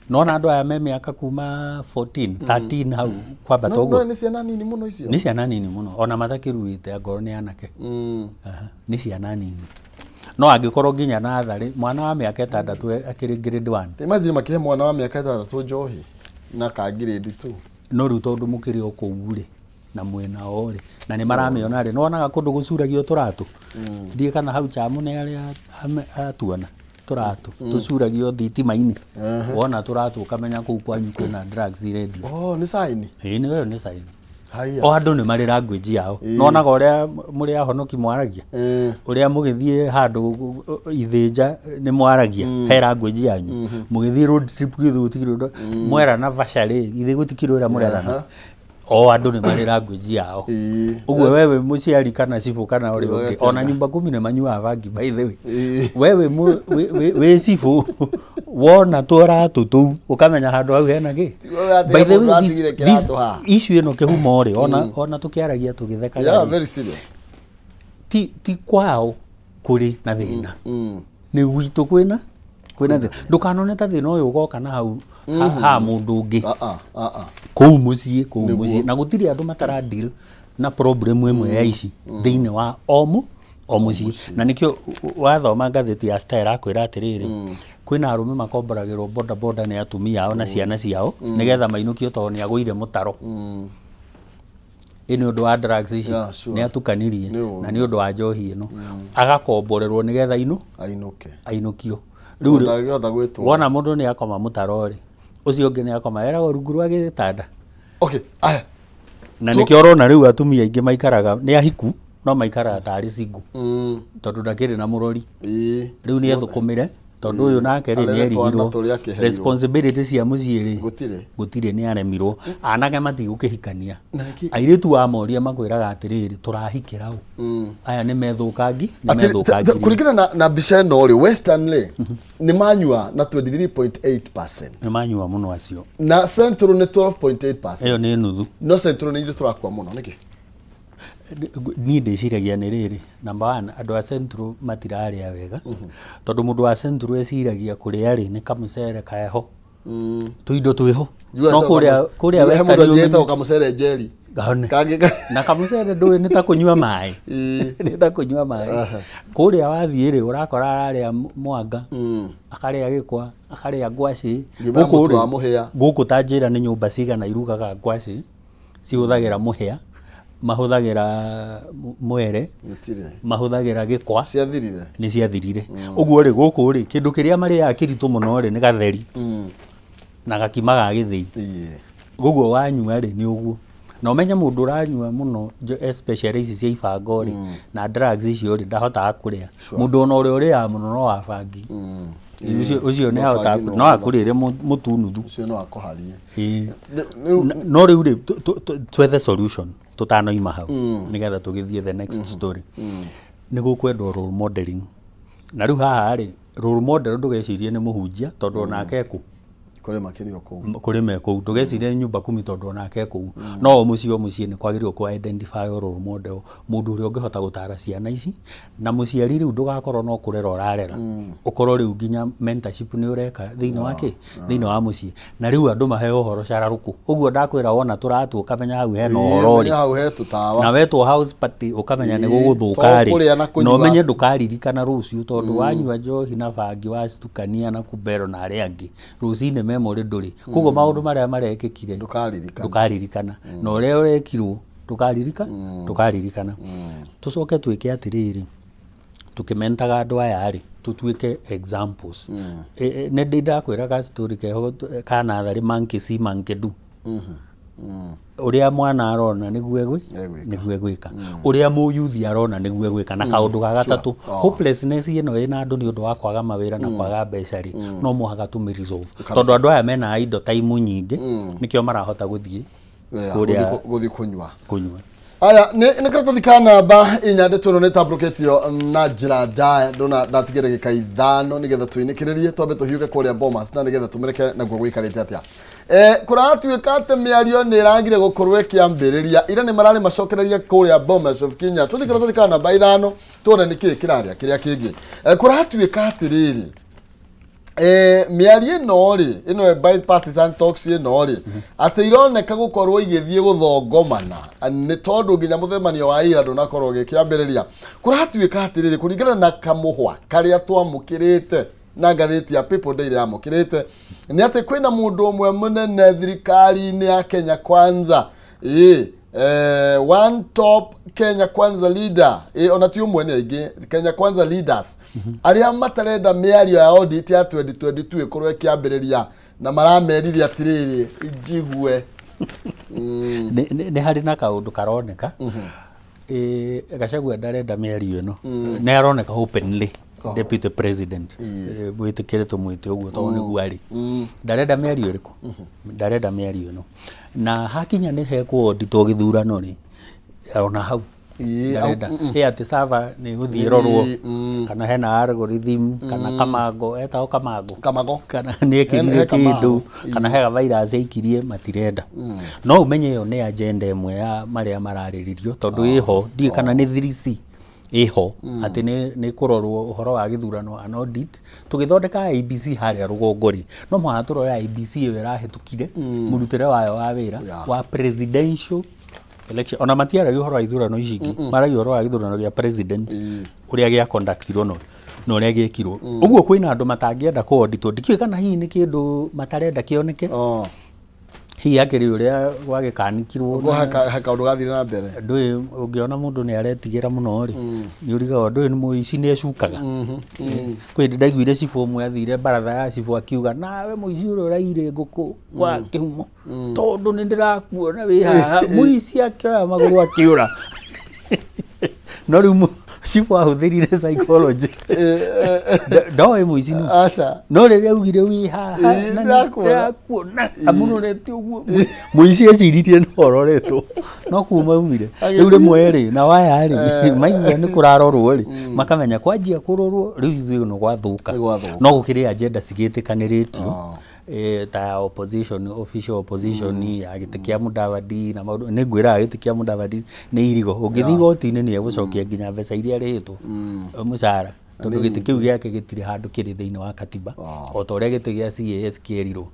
Speaker 2: Nona andũ aya me mĩaka kuma 14, 13 hau kwambata
Speaker 1: No
Speaker 2: ũguo.
Speaker 1: no nĩ ciana nini mũno icio.
Speaker 2: Nĩ ciana nini mũno ona matakĩruĩte angorwo nĩ anake. Aha, nĩ ciana nini. No angĩkorwo nginya natharĩ mwana wa mĩaka 6 akĩrĩ grade 1.
Speaker 1: Imagine makĩhe mwana wa mĩaka 6 njohi na ka grade 2.
Speaker 2: No rĩu tondũ mũkĩrĩ o kũu rĩ na mwĩna o rĩ na nĩ maramĩona rĩ nĩwonaga kũndũ gũcuragio tũratũ. Ndiũĩ kana hau Chamu nĩ arĩa atuona tũratũ tũcuragio thitima-inĩ. Wona tũratũ ũkamenya kũu kwanyu kwĩna drugs irendio.
Speaker 1: Oh, nĩ sign.
Speaker 2: Ĩĩ nĩ ĩyo nĩ sign.
Speaker 1: Haiya.
Speaker 2: O andũ nĩ marĩ language yao. Nĩwonaga ũrĩa mũrĩ ahonoki mwaragia? Ũrĩa mũgĩthiĩ handũ ithĩnja nĩ mwaragia he language yanyu. Mũgĩthiĩ road trip githĩ gũtikĩrĩ ũndũ mwerana vaca rĩ githĩ gũtikĩrĩ ũrĩa mũrerana. O andũ nĩ marĩ language yao. Ũguo we wĩ mũciari kana cibũ kana ũrĩa ũngĩ ona nyumba kumi nĩ manyuaga bangi by the way. We wĩ cibũ wona tũratũ tũu ũkamenya handũ hau hena kĩ. By the way, this issue ĩno kĩhumo rĩ ona ona tũkĩaragia tũgĩthekaga
Speaker 1: Yeah,
Speaker 2: rĩ,
Speaker 1: very serious.
Speaker 2: ti kwao kũrĩ na thĩna. Nĩ gwitũ kwĩna kwĩna thĩna. Ndũkanone ta thĩna ũyũ ũgoka na hau ha mũndũ ũngĩ. Kũu mũciĩ, kũu mũciĩ. Na gũtirĩ andũ matara deal na problem ĩmwe ya ici thĩinĩ wa o mũ o mũciĩ. Na nĩkĩo wathoma ngathĩti ya Star ĩrakwĩra atĩrĩrĩ, kwĩna arũme makomboragĩrwo boda boda nĩ atumia ao na ciana ciao nĩgetha mainũkio tondũ nĩ agũire mũtaro. Ĩ nĩ ũndũ wa drugs ici
Speaker 1: Yeah, sure.
Speaker 2: nĩ atukanirie
Speaker 1: Nĩ ũru.
Speaker 2: na nĩ ũndũ wa njohi ĩno agakomborerwo nĩgetha
Speaker 1: Ainũke.
Speaker 2: ainũkio. Rĩu rĩ,
Speaker 1: Ndangĩhota gwĩtwara.
Speaker 2: wona mũndũ nĩ akoma mũtaro rĩ, ũcio ũngĩ nĩ akoma eragwo rungu rwa gĩtanda.
Speaker 1: Okay, aya.
Speaker 2: Na nĩkĩo ũrona rĩu atumia aingĩ maikaraga nĩ ahiku no maikaraga tarĩ single tondũ ndakĩrĩ na mũrori. Rĩu nĩ ethũkũmĩre tondũ ũyũ nake rĩ nĩ
Speaker 1: Arere twana
Speaker 2: erigirwo
Speaker 1: tũrĩa akĩheirwo.
Speaker 2: responsibility cia mũciĩ rĩ
Speaker 1: Gũtirĩ.
Speaker 2: gũtirĩ nĩ aremirwo. Anake matigũkĩhikania.
Speaker 1: Na nĩkĩ?
Speaker 2: Airĩtu wamoria makwĩraga atĩrĩrĩ tũrahikĩra ũ? Aya nĩ methũkangi nĩ
Speaker 1: Atĩrĩ,
Speaker 2: methũkangirie.
Speaker 1: kũringana na mbica ĩno rĩ Western rĩ nĩ manyua na 23.8%.
Speaker 2: Nĩ manyua mũno acio.
Speaker 1: Na Central nĩ 12.8%.
Speaker 2: Ĩyo nĩ nuthu.
Speaker 1: No Central nĩ ithuĩ tũrakua mũno nĩkĩ?
Speaker 2: Niĩ ndĩciragia nĩ rĩrĩ, number one andũ a Central matirarĩa wega tondũ mũndũ wa Central eciragia kũrĩa rĩ nĩ kamũcere keho tũindo twĩho no kũrĩa kũrĩa
Speaker 1: He
Speaker 2: Western
Speaker 1: mũndũ
Speaker 2: ũmenye-
Speaker 1: athiĩte kamũcere njeri.
Speaker 2: Ngahone.
Speaker 1: Kangĩ ka-
Speaker 2: na kamũcere ndũĩ nĩ ta kũnyua maĩ nĩ ta kũnyua maĩ kũrĩa wathiĩ rĩ ũrakora ararĩa mwanga akarĩa gĩkwa akarĩa ngwacĩ
Speaker 1: Ngima ya
Speaker 2: Gũkũ
Speaker 1: mũtu
Speaker 2: rĩ,
Speaker 1: wa mũhĩa.
Speaker 2: gũkũ ta njĩra nĩ nyũmba cigana irugaga ngwacĩ cihũthagĩra mũhĩa mahũthagĩra mwere
Speaker 1: Gũtirĩ.
Speaker 2: mahũthagĩra gĩkwa
Speaker 1: Ciathirire.
Speaker 2: nĩ ciathirire ũguo rĩ gũkũ rĩ kĩndũ kĩrĩa marĩaga kĩritũ mũno rĩ nĩ gatheri na gakima ga gĩthĩi Koguo wanyua rĩ nĩ ũguo na ũmenye mũndũ ũranyua mũno especially ici cia ibango rĩ na drugs icio rĩ ndahotaga kũrĩa mũndũ ona ũrĩa ũrĩaga mũno no wa bangi Ũcio ũcio nĩ
Speaker 1: No
Speaker 2: ahotaga
Speaker 1: bangi no
Speaker 2: no akũrĩre mũtu nuthu.
Speaker 1: Ũcio no akũharie.
Speaker 2: Ĩĩ.
Speaker 1: Rĩu
Speaker 2: No rĩu rĩ twethe solution tũtanoima hau nĩgetha tũgĩthiĩ the next story. Nĩ gũkwendwo role modeling. Na rĩu haha rĩ role model ndũgecirie nĩ mũhunjia tondũ onake e kũ?
Speaker 1: Kũrĩ makĩria o kũu.
Speaker 2: Kũrĩ me kũu. Ndũgecirie nĩ nyumba kumi tondũ onake e kũu. No o mũciĩ o mũciĩ nĩ kwagĩrĩirwo kũ identify role model mũndũ ũrĩa ũngĩhota gũtara ciana ici na mũciari rĩu ndũgakorwo no kũrera ũrarera ũkorwo rĩu nginya mentorship nĩ ũreka thĩinĩ wa kĩ thĩinĩ wa mũciĩ na rĩu andũ maheo ũhoro cararũkũ ũguo ndakwĩra wona tũratũ ũkamenya hau hena ũhoro
Speaker 1: Menya
Speaker 2: rĩ
Speaker 1: hau he tũtawa.
Speaker 2: na wetwo house party ũkamenya nĩ
Speaker 1: Ĩĩ,
Speaker 2: gũgũthũka
Speaker 1: to kũrĩa na
Speaker 2: rĩ na
Speaker 1: kũnyua.
Speaker 2: ũmenye ndũkaririkana rũciũ tondũ wanyua njohi na bangi wacitukania na kumbero na arĩa angĩ rũcinĩ memory ndũrĩ koguo maũndũ marĩa marekĩkire
Speaker 1: Ndũkaririkana.
Speaker 2: ndũkaririkana na ũrĩa ũrekirwo ndũkaririka ndũkaririkana tũcoke twĩke atĩrĩrĩ tũkĩmentaga andũ aya rĩ tũtuĩke examples nĩ ndĩ ndakwĩra ga story keho ka natharĩ monkey see monkey do ũrĩa mwana arona nĩguo
Speaker 1: Egwĩka.
Speaker 2: nĩguo egwĩka ũrĩa mũyuthi arona nĩguo egwĩka na kaũndũ ga gatatũ hopelessness ĩno ĩna andũ nĩ ũndũ wa kwaga mawĩra na kwaga mbeca rĩ no mũhaka tũmĩ resolve tondũ andũ aya mena idle time nyingĩ nĩkĩo marahota gũthiĩ
Speaker 1: Yeah,
Speaker 2: kũrĩa
Speaker 1: gũthiĩ kũnyua.
Speaker 2: kũnyua.
Speaker 1: Aya nĩ karatathi ka namba inya, ndeto ĩno nĩ ĩtambũrũkĩtio na njĩra njaya. Ndona ndatigia ndagĩka 5 nĩgetha tũinĩkĩrĩrie, twambe tũhiũke kũrĩa Bomas na nĩgetha tũmĩreke naguo gũikarĩte atĩa. Kũratuĩka atĩ mĩario nĩ ĩragire gũkorwo ĩkĩambĩrĩria, ira nĩ mararĩ macokereria kũrĩa Bomas of Kenya. Tũthiĩ karatathi ka namba 5 tuone nĩkĩĩ kĩrarĩa kĩrĩa kĩngĩ. Kũratuĩka atĩrĩrĩ, mĩario ĩno rĩ, ĩno ya bipartisan talks ĩno rĩ, atĩ ironeka gũkorwo igĩthiĩ gũthongomana nĩ tondũ nginya mũcemanio wa ira ndũnakorwo ũgĩkĩambĩrĩria. Kũratuĩka atĩrĩrĩ, kũringana na kamũhwa karĩa twamũkĩrĩte na ngathĩti ya People Daily yamũkĩrĩte, nĩ atĩ kwĩna mũndũ ũmwe mũnene thirikari-inĩ ya Kenya Kwanza, ĩĩ, one top Kenya Kwanza leader, ĩĩ, ona ti ũmwe, nĩ aingĩ Kenya Kwanza leaders arĩa matarenda mĩario ya audit ya 2022 ĩkorwo ĩkĩambĩrĩria, na maramerire atĩrĩrĩ, njigue.
Speaker 2: Nĩ harĩ na kaũndũ karoneka. Gachagua ndarenda mĩario ĩno, nĩ aroneka openly deputy president, mwĩtĩkĩre tũmwĩte ũguo tondũ nĩguo arĩ. Ndarenda mĩario ĩrĩkũ? Ndarenda mĩario ĩno, na hakinya nĩ hekũoditwo gĩthurano rĩ, ona hau ndarenda ĩ atĩ server nĩ ĩgũthiĩ ĩrorwo kana hena algorithm kana Kamango etagwo Kamango.
Speaker 1: Kamago.
Speaker 2: Kana nĩ ekĩrire
Speaker 1: He Kamago.
Speaker 2: kĩndũ kana he virus aikirie, matirenda. No ũmenye ĩyo nĩ agenda ĩmwe ya marĩa mararĩrĩrio, tondũ ĩho ndiũĩ kana nĩ 3C ĩho atĩ nĩ kũrorwo ũhoro wa gĩthurano, an audit. Tũgĩthondeka IEBC harĩa rũgongo rĩ, no mũhaka tũrore IEBC ĩyo ĩrahĩtũkire, mũrutĩre wayo wa wĩra wa presidential election. Ona matiaragia ũhoro wa ithurano ici ingĩ, maragia ũhoro wa gĩthurano gĩa president, ũrĩa gĩa conductirwo na ũrĩa gĩekirwo. Ũguo kwĩna andũ matangĩenda kũ-auditwo. Ndikĩũĩ kana hihi nĩ kĩndũ matarenda kĩoneke, hihi akĩrĩ ũrĩa gwagĩkanikirwo.
Speaker 1: Ũguo he kaũndũ gathire na mbere.
Speaker 2: Ndũĩ ũngĩona mũndũ nĩ aretigĩra mũno rĩ, nĩ ũrigagwo ndũĩ nĩ mũici nĩ ecukaga. Kwĩ hĩndĩ ndaiguire cibũ ũmwe athire baratha ya cibũ akiuga, "Nawe mũici ũrĩa ũraire ngũkũ kwa kĩhumo, tondũ nĩ ndĩrakuona wĩ haha." Mũici akĩoya magũrũ akĩũra, no rĩu cibũ ahũthĩrire psychology. Ndoĩ mũici nũ.
Speaker 1: Aca.
Speaker 2: No rĩrĩa augire wĩ haha na nĩ
Speaker 1: ndĩrakuona.
Speaker 2: Ndĩrakuona amũrorete ũguo, mũici eciririe no ũroretwo no kuma aumire. Rĩu rĩmwe rĩ na waya rĩ, maigua nĩ kũrarorwo rĩ, makamenya kwanjia kũrorwo rĩu ithuĩ no gwathuka.
Speaker 1: Nĩ gwathuka.
Speaker 2: No gũkĩrĩ agenda cigĩtĩkanĩrĩtio, ta ya opposition, official opposition, ya gĩtĩ kĩa Mudavadi na maũndũ. Nĩ ngwĩraga gĩtĩ kĩa Mudavadi nĩ irigo, ũngĩthiĩ igoti-inĩ nĩ egũcokia nginya mbeca iria arĩhĩtwo mũcara, tondũ gĩtĩ kĩu gĩake gĩtirĩ handũ kĩrĩ thĩinĩ wa katiba, o ta ũrĩa gĩtĩ gĩa CAS kĩerirwo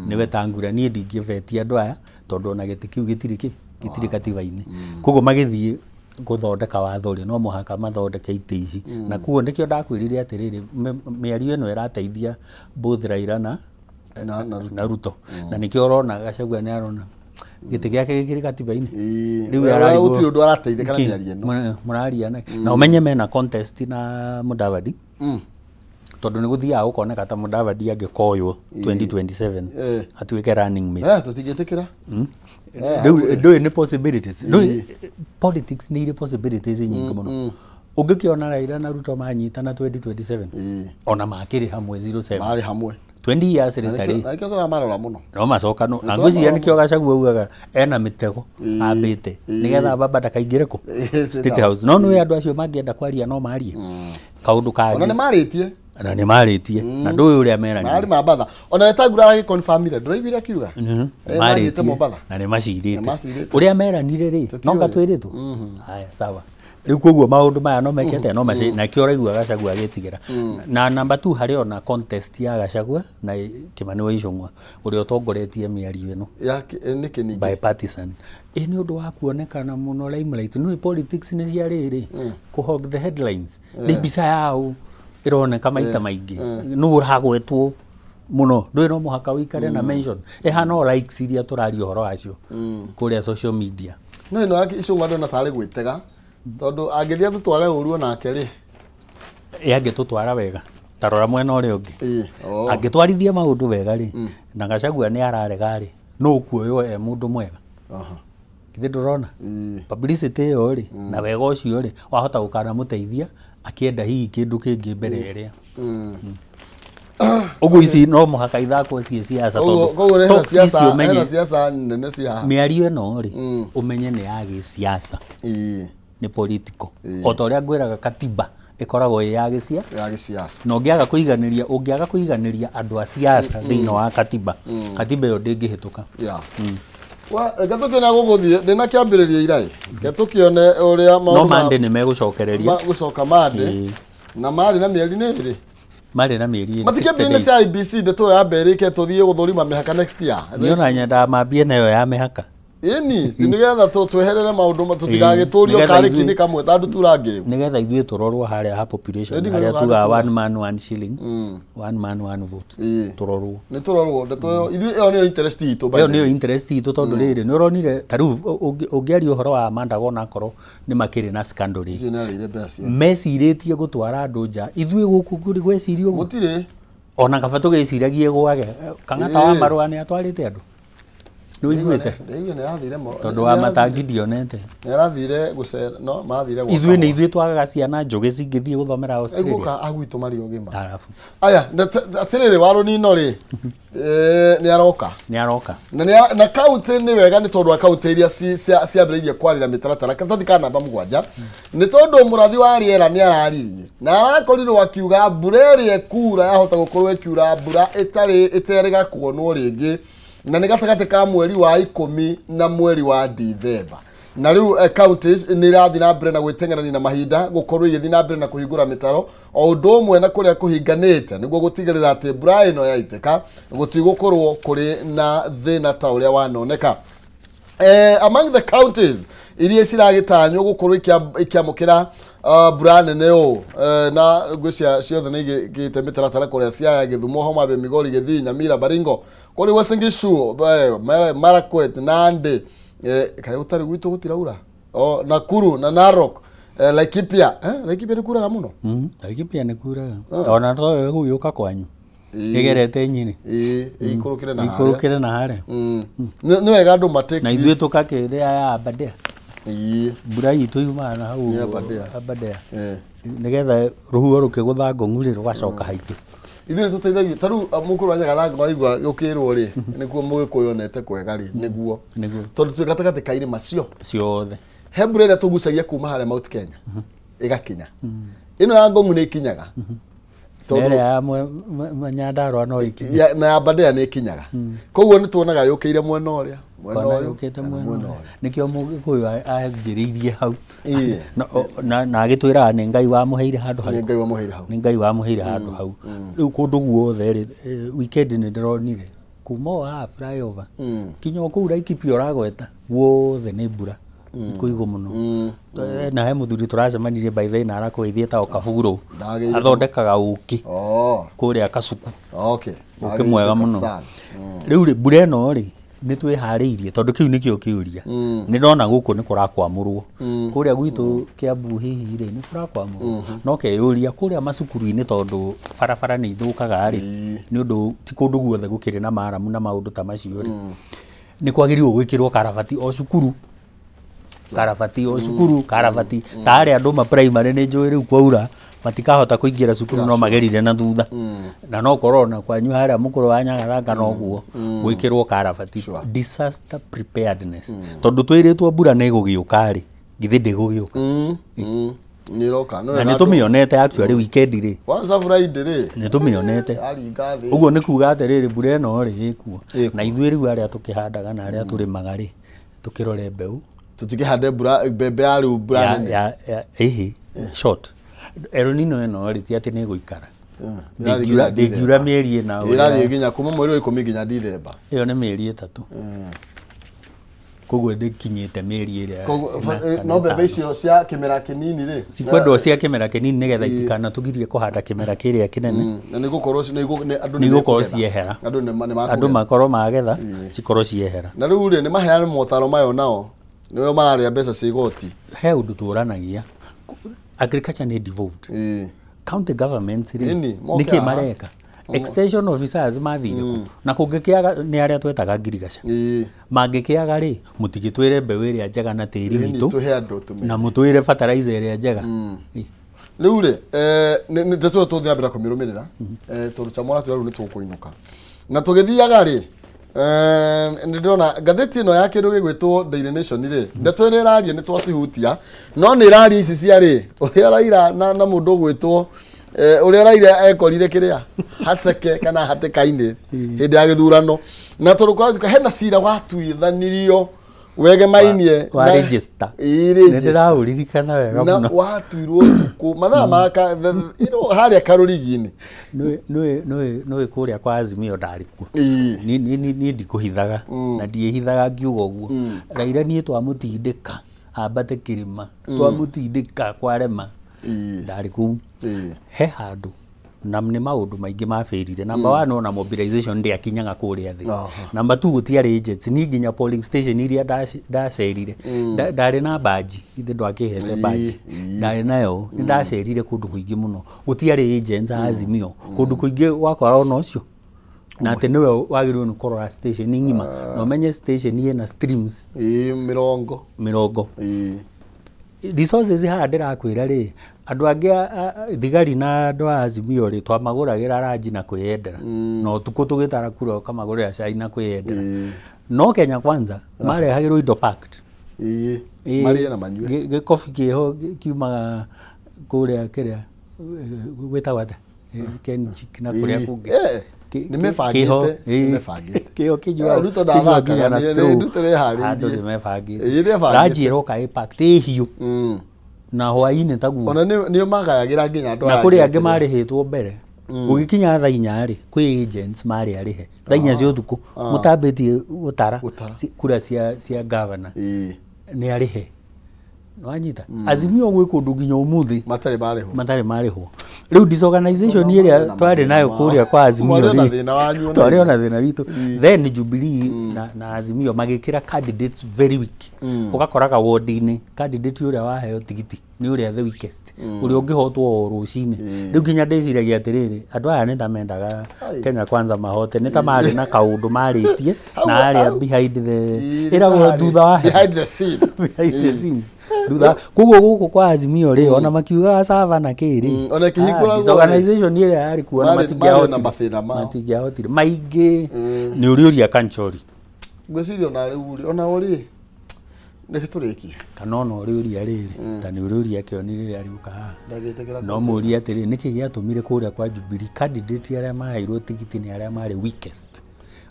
Speaker 2: nĩ Wetangula, "Niĩ ndingĩbetia andũ aya tondũ ona gĩtĩ kĩu gĩtirĩ kĩ gĩtirĩ katiba-inĩ." Koguo magĩthiĩ gũthondeka watho rĩ, no mũhaka mathondeke itĩ ici, na koguo nĩkĩo ndakwĩrire atĩrĩrĩ, mĩario ĩno ĩrateithia both Raila na
Speaker 1: Na Ruto.
Speaker 2: Na Ruto, na nĩkĩo ũrona Gachagua nĩ arona gĩtĩ gĩake gĩkĩrĩ katiba-inĩ. Rĩu ararigwo-
Speaker 1: Gũtirĩ ũndũ arateithĩka na
Speaker 2: Nĩkĩ?
Speaker 1: mĩario ĩno.
Speaker 2: Mũraria na ũmenye mena contest na Mudavadi, tondũ nĩ gũthiaga gũkoneka ta Mudavadi angĩkoywo 2027 atuĩke running mate.
Speaker 1: Tũtingĩtĩkĩra.
Speaker 2: Rĩu ndũĩ nĩ possibilities, ndũĩ politics nĩ irĩ possibilities nyingĩ mũno. Ũngĩkĩona Raila na Ruto manyitana 2027, ona makĩrĩ hamwe 07,
Speaker 1: Marĩ hamwe
Speaker 2: 20 years later rĩ,
Speaker 1: Na nĩkĩo tũramarora mũno.
Speaker 2: No macokano na ngwĩciria nĩkĩo Gachagua augaga ena mĩtego ambĩte nĩgetha baba ndakaingĩre kũ State House. No nĩũĩ andũ acio mangĩenda kwaria no marie kaũndũ
Speaker 1: Ona nĩ
Speaker 2: kangĩ.
Speaker 1: marĩtie.
Speaker 2: Na nĩ marĩtie na ndũĩ ũrĩa meranire.
Speaker 1: Marĩ mambatha, ona Wetangula aragĩconfirmire, ndũraiguire akiuga? Mathiĩte
Speaker 2: Marĩtie
Speaker 1: Mombatha.
Speaker 2: Na nĩ macirĩte.
Speaker 1: Nĩ macirĩte.
Speaker 2: Ũrĩa meranire rĩ,
Speaker 1: Tũtiũĩ.
Speaker 2: no ngatwĩrĩtwo haya sawa. Rĩu koguo maũndũ maya no mekete no maci na kĩo ũraigua Gachagua agĩtigĩra. Na number two, harĩ ona contest ya Gachagua na Kimani wa Ichung'wa ũrĩa ũtongoretie mĩario ĩno.
Speaker 1: Ya nĩkĩ ningĩ?
Speaker 2: Bipartisan ĩ nĩ ũndũ wa kuonekana mũno limelight. Nĩ politics nĩ cia rĩrĩ kũ hog the headlines, nĩ mbica yao ĩroneka maita maingĩ, nũ ũragwetwo mũno, ndũĩ no mũhaka ũikare na mention ĩhana o likes iria tũraria ũhoro wacio kũrĩa social media.
Speaker 1: No ĩno ya Ichung'wa ndona tarĩ gwĩtega, tondũ angĩthiĩ atũtware ũru onake rĩ.
Speaker 2: Ĩ angĩtũtwara wega, ta rora mwena ũrĩa ũngĩ.
Speaker 1: Ĩ, oh.
Speaker 2: Angĩtwarithia maũndũ wega rĩ, na Gachagua nĩ ararega rĩ, nũ ũkuoywo e mũndũ mwega? Githĩ ndũrona publicity ĩyo rĩ, na wega ũcio rĩ, wahota gũkanamũteithia akĩenda hihi kĩndũ kĩngĩ mbere ĩrĩa. Ũguo ici no mũhaka ithakwo ciĩ siasa.
Speaker 1: Koguo
Speaker 2: tondũ
Speaker 1: koguo hena
Speaker 2: talks ici
Speaker 1: siasa, hena
Speaker 2: ũmenye
Speaker 1: siasa nene cia haha.
Speaker 2: Mĩario ĩno rĩ, ũmenye nĩ ya gĩsiasa, nĩ political. O ta ũrĩa ngwĩraga, katiba ĩkoragwo ĩ ya gĩcia
Speaker 1: Ya gĩsiasa.
Speaker 2: Na ũngĩaga kũiganĩria andũ a siasa thĩinĩ wa katiba, katiba ĩyo ndĩngĩhĩtũka.
Speaker 1: Yeah. Wa, reke tũkĩone gũgũthiĩ ndĩna kĩambĩrĩria irai, reke tũkĩone ũrĩa
Speaker 2: no
Speaker 1: maũndũ
Speaker 2: mande nĩ megũcokereria.
Speaker 1: Gũcoka mande. Na marĩ na mĩeri nĩ ĩrĩ.
Speaker 2: Marĩ na mĩeri ĩrĩ, 60
Speaker 1: Matikĩambĩrĩria
Speaker 2: days.
Speaker 1: cia IEBC, ndeto ĩyo yambe ĩrĩke tũthiĩ gũthũrima mĩhaka next year.
Speaker 2: Niĩ ona nyendaga mambie nayo ya mĩhaka.
Speaker 1: Ĩni nĩgetha tweherere maũndũ tũtigagĩtũrio
Speaker 2: Nĩgetha
Speaker 1: karĩ kinĩ kamwe ta ndutura ngĩgu.
Speaker 2: Nĩgetha ithuĩ tũrorwo harĩa ha population,
Speaker 1: Nĩ
Speaker 2: harĩa
Speaker 1: ndigũrwo
Speaker 2: tugaga
Speaker 1: ndutura.
Speaker 2: one man one shilling, one man one vote, tũrorwo.
Speaker 1: Nĩ tũrorwo ndeto ĩyo ithuĩ, ĩyo nĩyo interest itũ, by
Speaker 2: Ĩyo
Speaker 1: the
Speaker 2: nĩyo
Speaker 1: way.
Speaker 2: interest itũ, tondũ rĩrĩ nĩ ũronire ta rĩu ũngĩaria ũhoro wa Amanda onakorwo nĩ makĩrĩ na scandal rĩ,
Speaker 1: Icio nĩ arĩire mbeca cia
Speaker 2: mecirĩtie gũtwara andũ nja. Ithuĩ gũkũ kũrĩ gwecirio ũguo?
Speaker 1: Gũtirĩ.
Speaker 2: Ona kaba tũgĩciragie gwage Kang'ata wa marũa nĩ atwarĩte andũ, nĩ ũiguĩte?
Speaker 1: Ndaigua nĩ arathire
Speaker 2: Tondũ wa matangi ndionete.
Speaker 1: Nĩ arathire gũcera, no mathire gwaka
Speaker 2: Ithuĩ nĩ ithuĩ twagaga ciana njũgĩ cingĩthiĩ gũthomera Australia.
Speaker 1: Gũka agwitũ marĩ ũgima.
Speaker 2: Arabu.
Speaker 1: Aya atĩrĩrĩ, wa rũnino rĩ, nĩ aroka.
Speaker 2: Nĩ aroka.
Speaker 1: Na na kaunti nĩ wega, nĩ tondũ wa kaunti iria ciambĩrĩirie kwarĩra mĩtaratara karatathi ka namba 7, nĩ tondũ mũrathi wa rĩera nĩ araririe na arakorirwo akiuga mbura ĩrĩa ĩkura yahota gũkorwo ĩkiura mbura ĩtarĩ ĩterĩga kuonwo rĩngĩ, na nĩ gatagatĩ ka mweri wa 10 na mweri wa Dithemba. Na rĩu counties nĩ irathiĩ na mbere na gwĩteng'erania na mahinda gũkorwo igĩthiĩ na mbere na kũhingũra mĩtaro o ũndũ ũmwe na kũrĩa kũhinganĩte, nĩguo gũtigĩrĩra atĩ mbura ĩno yaitĩka gũtigũkorwo kũrĩ na thĩna ta ũrĩa wanoneka. Among the counties iria ciragĩtanywo gũkorwo ikĩamũkĩra mbura nene ũũ, na ngwĩcia ciothe nĩ igĩte mĩtaratara kũrĩa Siaya, Gĩthumo, Homa Bay, Migori, Gĩthii, Nyamira, Baringo, kũrĩ Uasin Gishu, Marakwet, Nandi, kaĩ gũtarĩ gwitũ gũtiraura, o Nakuru na Narok, Laikipia, Laikipia nĩ kuraga mũno.
Speaker 2: Laikipia nĩ kuraga, ona to ĩgũgĩũka kwanyu ĩgerete Nyĩrĩ.
Speaker 1: Ĩĩ, ĩikũrũkĩre na harĩa.
Speaker 2: Ikũrũkĩre na harĩa.
Speaker 1: Nĩ wega andũ ma take
Speaker 2: Na ithuĩ tũkakĩrĩa ya Aberdare. Mbura itũ yumaga na hau.
Speaker 1: Nĩ Aberdare.
Speaker 2: Aberdare. Nĩgetha rũhuho rũkĩgũtha ngong'u rĩ, rũgacoka haitũ.
Speaker 1: Ithuĩ nĩ tũteithagio ta rĩu mũkũrũ wa Nyagathanga, waigua gũkĩrwo rĩ nĩkuo mũgĩkũyũ onete kwega rĩ, nĩguo
Speaker 2: Nĩguo.
Speaker 1: Tondũ twĩ gatagatĩ ka irĩma cio
Speaker 2: ciothe.
Speaker 1: He mbura ĩrĩa tũgucagia kuma harĩa Mount Kenya ĩgakinya, ĩno ya ngong'u nĩ ĩkinyaga.
Speaker 2: Na ĩrĩa ya Nyandarũa no ĩkinye.
Speaker 1: Na ya Aberdare nĩ ĩkinyaga, koguo nĩ tuonaga yũkĩire mwena ũrĩa mwena
Speaker 2: Kona
Speaker 1: ũyũ
Speaker 2: yũkĩte
Speaker 1: kana
Speaker 2: mwena
Speaker 1: mwena
Speaker 2: ũyũ.
Speaker 1: ũyũ.
Speaker 2: Nĩkĩo mũgĩkũyũ anjĩrĩirie hau. Na agĩtwĩraga nĩ Ngai wamũheire handũ
Speaker 1: Nĩ
Speaker 2: harĩkũ.
Speaker 1: Ngai wamũheire hau.
Speaker 2: Nĩ Ngai wamũheire handũ hau. Rĩu kũndũ guothe rĩ, weekend nĩ ndĩronire kuma o haha flyover kinya o kũu Laikipia ũragweta, guothe nĩ mbura, nĩ kũigũ mũno. Na he mũthuri tũracemanirie by the way na arakũgeithia, etagwo Kaburo.
Speaker 1: Ndagĩire.
Speaker 2: Athondekaga ũkĩ kũrĩa Kasuku. Ũkĩ mwega mũno.
Speaker 1: Sana.
Speaker 2: Rĩu rĩ, mbura ĩno rĩ, nĩ twĩharĩirie? Tondũ kĩu nĩkĩo kĩũria. Nĩ ndona gũkũ nĩ kũrakwamũrwo, kũrĩa gwitũ Kĩambu hihi rĩ, nĩ kũrakwamũrwo? No keyũria kũrĩa macukuru-inĩ, tondũ barabara nĩ ithũkaga rĩ, nĩ ũndũ ti kũndũ guothe gũkĩrĩ na maramu na maũndũ ta macio rĩ, nĩ kwagĩrĩirwo gwĩkĩrwo karabati o cukuru, karabati o cukuru, karabati ta arĩa andũ ma primary. Nĩ njũĩ rĩu kwaura matikahota kũingĩra cukuru, no magerire na thutha. Na no korwo ona kwanyu harĩa mũkũrũ wa Nyagathanga noguo gwĩkĩrwo karabati. Disaster preparedness, tondũ twĩrĩtwo mbura nĩ ĩgũgĩũka rĩ, githĩ ndĩgũgĩũka?
Speaker 1: Nĩ ĩroka.
Speaker 2: Na nĩ tũmĩonete actually weekend rĩ.
Speaker 1: Kwanza Friday rĩ.
Speaker 2: Nĩ tũmĩonete.
Speaker 1: Yaringa thĩ.
Speaker 2: Ũguo nĩ kuga atĩrĩrĩ, mbura ĩno rĩ, ĩkuo.
Speaker 1: Ĩkuo.
Speaker 2: Na ithuĩ rĩu arĩa tũkĩhandaga na arĩa tũrĩmaga rĩ, tũkĩrore mbeũ.
Speaker 1: Tũtikĩhande mbura mbembe ya rĩu mbura nene.
Speaker 2: Ya ĩhĩ short El Nino ĩno rĩ, ti atĩ nĩ ĩgũikara.
Speaker 1: Ĩrathiĩ
Speaker 2: Ndĩngiura
Speaker 1: nginya
Speaker 2: ndĩngiura
Speaker 1: Dithemba.
Speaker 2: mĩeri 4.
Speaker 1: Ĩrathiĩ nginya kuma mweri wa 10 nginya Dithemba.
Speaker 2: Ĩyo nĩ mĩeri 3, koguo ndĩkinyĩte mĩeri ĩrĩa
Speaker 1: Koguo,
Speaker 2: ĩna kana
Speaker 1: no mbembe
Speaker 2: 5.
Speaker 1: icio cia kĩmera kĩnini rĩ,
Speaker 2: Cikwendwo cia kĩmera kĩnini, nĩgetha itikanatũgirie kũhanda kĩmera kĩrĩa kĩnene.
Speaker 1: Na nĩ gũkorwo andũ
Speaker 2: nĩ igũkorwo
Speaker 1: mekũgetha.
Speaker 2: ciehera.
Speaker 1: Andũ nĩ makũgetha.
Speaker 2: Andũ makorwo magetha, cikorwo ciehera.
Speaker 1: Na rĩu rĩ, nĩ maheane motaro mayo, nao nĩo mararĩa mbeca cia igoti.
Speaker 2: He ũndũ tũranagia, agriculture nĩ devolved. County governments rĩ,
Speaker 1: Ĩni, moke
Speaker 2: nĩkĩ
Speaker 1: haha.
Speaker 2: mareka? Extension officers mathire kũ? Na kũngĩkĩaga, nĩ arĩa twetaga ngirigaca, mangĩkĩaga rĩ, mũtigĩtwĩre mbeũ ĩrĩa njega na tĩri
Speaker 1: Ĩni,
Speaker 2: witũ
Speaker 1: tũhe andũ tũmenye.
Speaker 2: Na mũtwĩre fertilizer ĩrĩa njega.
Speaker 1: Rĩu rĩ, nĩ ndeto ĩyo tũgũthiĩ na mbere kũmĩrũmĩrĩra, tondũ Chamwara twĩra rĩu nĩ tũkũinũka. Na tũgĩthiaga rĩ, nĩ ndĩrona ngathĩti ĩno ya kĩndũ gĩgwĩtwo Daily Nation rĩ, ndeto ĩrĩa ĩraria nĩ twacihutia, no nĩ ĩraria ici cia rĩ, ũrĩa Raila na mũndũ ũgwĩtwo ũrĩa Raila ekorire kĩrĩa haceke kana hatĩka-inĩ hĩndĩ ya gĩthurano. Na tondũ kũratuĩka hena cira watuithanirio wegemainie
Speaker 2: wa register.
Speaker 1: Ĩĩ,
Speaker 2: Nĩ
Speaker 1: register.
Speaker 2: ndĩraũririkana wega
Speaker 1: Na
Speaker 2: mũno.
Speaker 1: watuirwo ũtukũ mathaa ma harĩa karũrigi-inĩ.
Speaker 2: Nĩũĩ kũrĩa kwa Azimio ndarĩ kuo.
Speaker 1: Ĩĩ.
Speaker 2: Niĩ ndikũhithaga na ndiĩhithaga ngiuga ũguo. Raila niĩ twamũtindĩka ambate kĩrĩma, twamũtindĩka kwarema, ndarĩ kũu. He handũ na nĩ maũndũ maingĩ mabĩrire. Number one, ona mobilization ndĩakinyaga kũrĩa thĩ. Number two, gũtiarĩ agents. Niĩ nginya polling station iria ndacerire, ndarĩ na badge, githĩ ndwakĩhete badge, ndarĩ nayo, nĩ ndacerire kũndũ kũingĩ mũno. Gũtiarĩ agents a Azimio, kũndũ kũingĩ wakora ona ũcio. Na atĩ nĩwe wagĩrĩirwo nĩ kũrora station ng'ima. Na ũmenye station ĩna streams.
Speaker 1: Ĩĩ, mĩrongo.
Speaker 2: Mĩrongo. Resources haha ndĩrakwĩra rĩ, andũ angĩ thigari na andũ a Azimio rĩ, twamagũragĩra ranji na kwĩyendera. Na ũtukũ tũgĩtara kura ũkamagũrĩra cai na kwĩyendera. No Kenya Kwanza marehagĩrwo indo packed.
Speaker 1: Marĩe na manyue.
Speaker 2: Gĩkobi kĩho kiumaga kũrĩa kĩrĩa gwĩtagwo atĩa? Kenchic na kũrĩa kũngĩ.
Speaker 1: Nĩ mebangĩte, nĩ mebangĩte.
Speaker 2: Kĩo kĩnyuaga
Speaker 1: Ruto ndathakaga,
Speaker 2: nginya na straw.
Speaker 1: Ruto nĩeharĩirie.
Speaker 2: Andũ nĩ mebangĩte.
Speaker 1: Nĩebangĩte.
Speaker 2: Ranji ĩroka ĩ packed, ĩ hiũ. Na hwaĩ-inĩ taguo.
Speaker 1: Ona nĩo magayagĩra nginya andũ
Speaker 2: Na
Speaker 1: aya
Speaker 2: kũrĩ
Speaker 1: angĩ
Speaker 2: angĩ
Speaker 1: atĩrĩ.
Speaker 2: marĩhĩtwo mbere. Gũgĩkinya thaa inya rĩ, kwĩ agents marĩ arĩhe. Thaa inya cia ũtukũ, mũtambĩtie gũtara
Speaker 1: Gũtara.
Speaker 2: kura cia governor. Nĩ arĩhe. Nĩwanyita? Azimio gwĩ kũndũ nginya ũmũthĩ
Speaker 1: Matarĩ marĩhwo.
Speaker 2: Matarĩ marĩhwo. Rĩu disorganization ĩrĩa twarĩ nayo kũrĩa kwa Azimio
Speaker 1: Mwarĩ ona
Speaker 2: rĩ,
Speaker 1: thĩna wanyu ona
Speaker 2: twarĩ ona thĩna witũ. Then Jubilee na Azimio magĩkĩra candidates very weak. Ũgakoraga ward-inĩ candidate ũrĩa waheo tigiti nĩ ũrĩa the weakest, ũrĩa ũngĩhotwo o rũcinĩ. Rĩu nginya ndĩciragia atĩrĩrĩ, andũ aya nĩ ta mendaga Kenya Kwanza mahote, nĩ ta marĩ na kaũndũ marĩtie na arĩa behind the ĩragwo thutha wa hema.
Speaker 1: Behind the scene.
Speaker 2: Behind the scenes. Thutha koguo gũkũ kwa Azimio rĩ, ona makiugaga sava na kĩ rĩ,
Speaker 1: Ona ĩkĩhingũragwo rĩ,
Speaker 2: disorganization ĩrĩa yarĩ kuo ona
Speaker 1: marĩ na mathĩna mao.
Speaker 2: matingĩahotire maingĩ. Nĩ ũrĩũria Kanchori.
Speaker 1: Ngwĩciria ona rĩu rĩ, ona ũrĩ reke tũrĩkie.
Speaker 2: Kana ona ũrĩũria rĩrĩ, ta nĩ ũrĩũria Kĩoni rĩrĩa arĩũka haha.
Speaker 1: Ndangĩtĩkĩra.
Speaker 2: No mũrie atĩrĩ, nĩkĩ gĩatũmire kũrĩa kwa Jubilee candidate arĩa maheirwo tigiti nĩ arĩa marĩ weakest?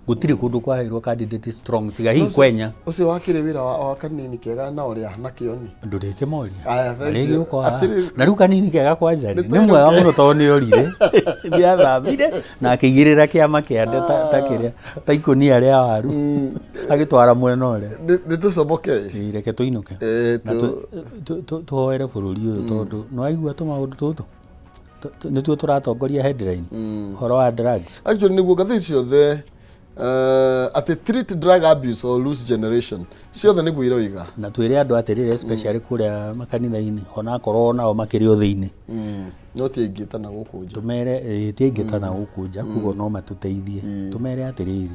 Speaker 2: Gũtirĩ kũndũ kwaheirwo candidate strong tiga hihi Kwenya.
Speaker 1: Ũcio wakĩrĩ wĩra wa kanini kega na ũrĩa na Kĩoni.
Speaker 2: Ndũrĩkĩmoria.
Speaker 1: Aya, thank you.
Speaker 2: Arĩgĩũka haha.
Speaker 1: Atĩrĩ-
Speaker 2: Na rĩu kanini kega kwanja rĩ,
Speaker 1: Nĩ
Speaker 2: nĩ
Speaker 1: tũinũke.
Speaker 2: mwega mũno tondũ nĩ orire, nĩ athamire na akĩigĩrĩra kĩama kĩa nde ta kĩrĩa ta ikũnia rĩa waru agĩtwara mwena ũrĩa.
Speaker 1: Nĩ tũcomoke.
Speaker 2: Ĩĩ, reke tũinũke.
Speaker 1: Eh,
Speaker 2: Na tũhoere bũrũri ũyũ tondũ nĩ waigua tũmaũndũ tũtũ nĩtuo tũratongoria headline, ũhoro wa drugs.
Speaker 1: Actually nĩguo ngathĩti ciothe, atĩ treat drug abuse or lose generation, ciothe nĩguo iroiga.
Speaker 2: Na twĩre andũ atĩrĩrĩ, especially kũrĩa makanitha-inĩ, onakorwo nao makĩrĩ o thĩinĩ,
Speaker 1: No ti aingĩ ta na gũkũ nja.
Speaker 2: Tũmere ti aingĩ ta na gũkũ nja, koguo no matũteithie. Tũmere atĩrĩrĩ,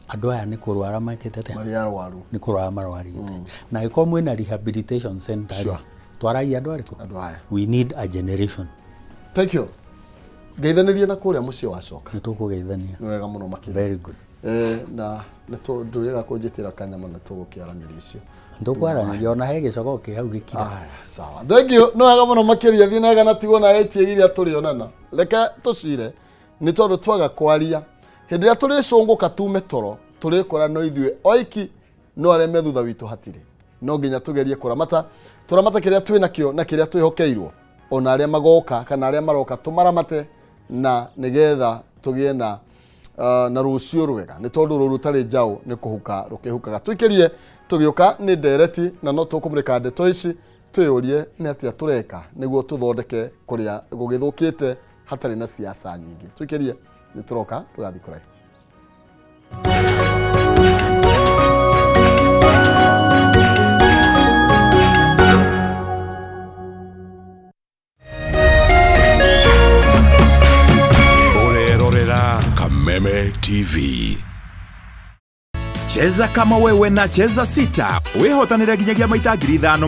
Speaker 2: andũ aya nĩ kũrwara mekĩte atĩa?
Speaker 1: Marĩ arwaru.
Speaker 2: Nĩ kũrwara marwarĩte, na angĩkorwo mwĩna rehabilitation center rĩ, twarai andũ arĩkũ?
Speaker 1: Andũ aya.
Speaker 2: We need a generation.
Speaker 1: Thank you, ngeithanĩrie na kũrĩa mũciĩ wacoka.
Speaker 2: Nĩ tũkũgeithania.
Speaker 1: Nĩ wega mũno makĩria.
Speaker 2: Very good.
Speaker 1: Na ndũrĩga kũnjĩtĩra kanyama na tũgũkĩaranĩria icio.
Speaker 2: Tũkwaranĩria, ona he gĩcogoo kĩ hau gĩkira.
Speaker 1: Aya, sawa, thank you, nĩ wega mũno makĩria. Thiĩ na wega na tigwo na etie iria tũrĩonana. Reke tũcire nĩ tondũ twaga kwaria, hĩndĩ ĩrĩa tũrĩcũngũka tume toro tũrĩkora no ithuĩ oiki, no arĩa me thutha witũ hatirĩ. No nginya tũgerie kũramata, tũramate kĩrĩa twĩ nakĩo na kĩrĩa twĩhokeirwo, ona arĩa magoka kana arĩa maroka tũmaramate, na nĩgetha tũgĩe na rũciũ rwega, nĩ tondũ rũrũ rũtarĩ njaũ nĩ kũhuka rũkĩhukaga. Tũikĩrie tũgĩũka nĩ ndereti na no tũkũmũrĩka ndeto ici, twĩyũrie nĩ atĩa tũreka nĩguo tũthondeke kũrĩa gũgĩthũkĩte hatarĩ na siasa nyingĩ. Tũikĩrie, nĩ tũroka, ndũgathiĩ kũraihu.
Speaker 3: Ũrerorera Kameme TV.
Speaker 4: Cheza kama wewe na Cheza Sita wĩhotanĩre nginyagia maita 5,000 ma.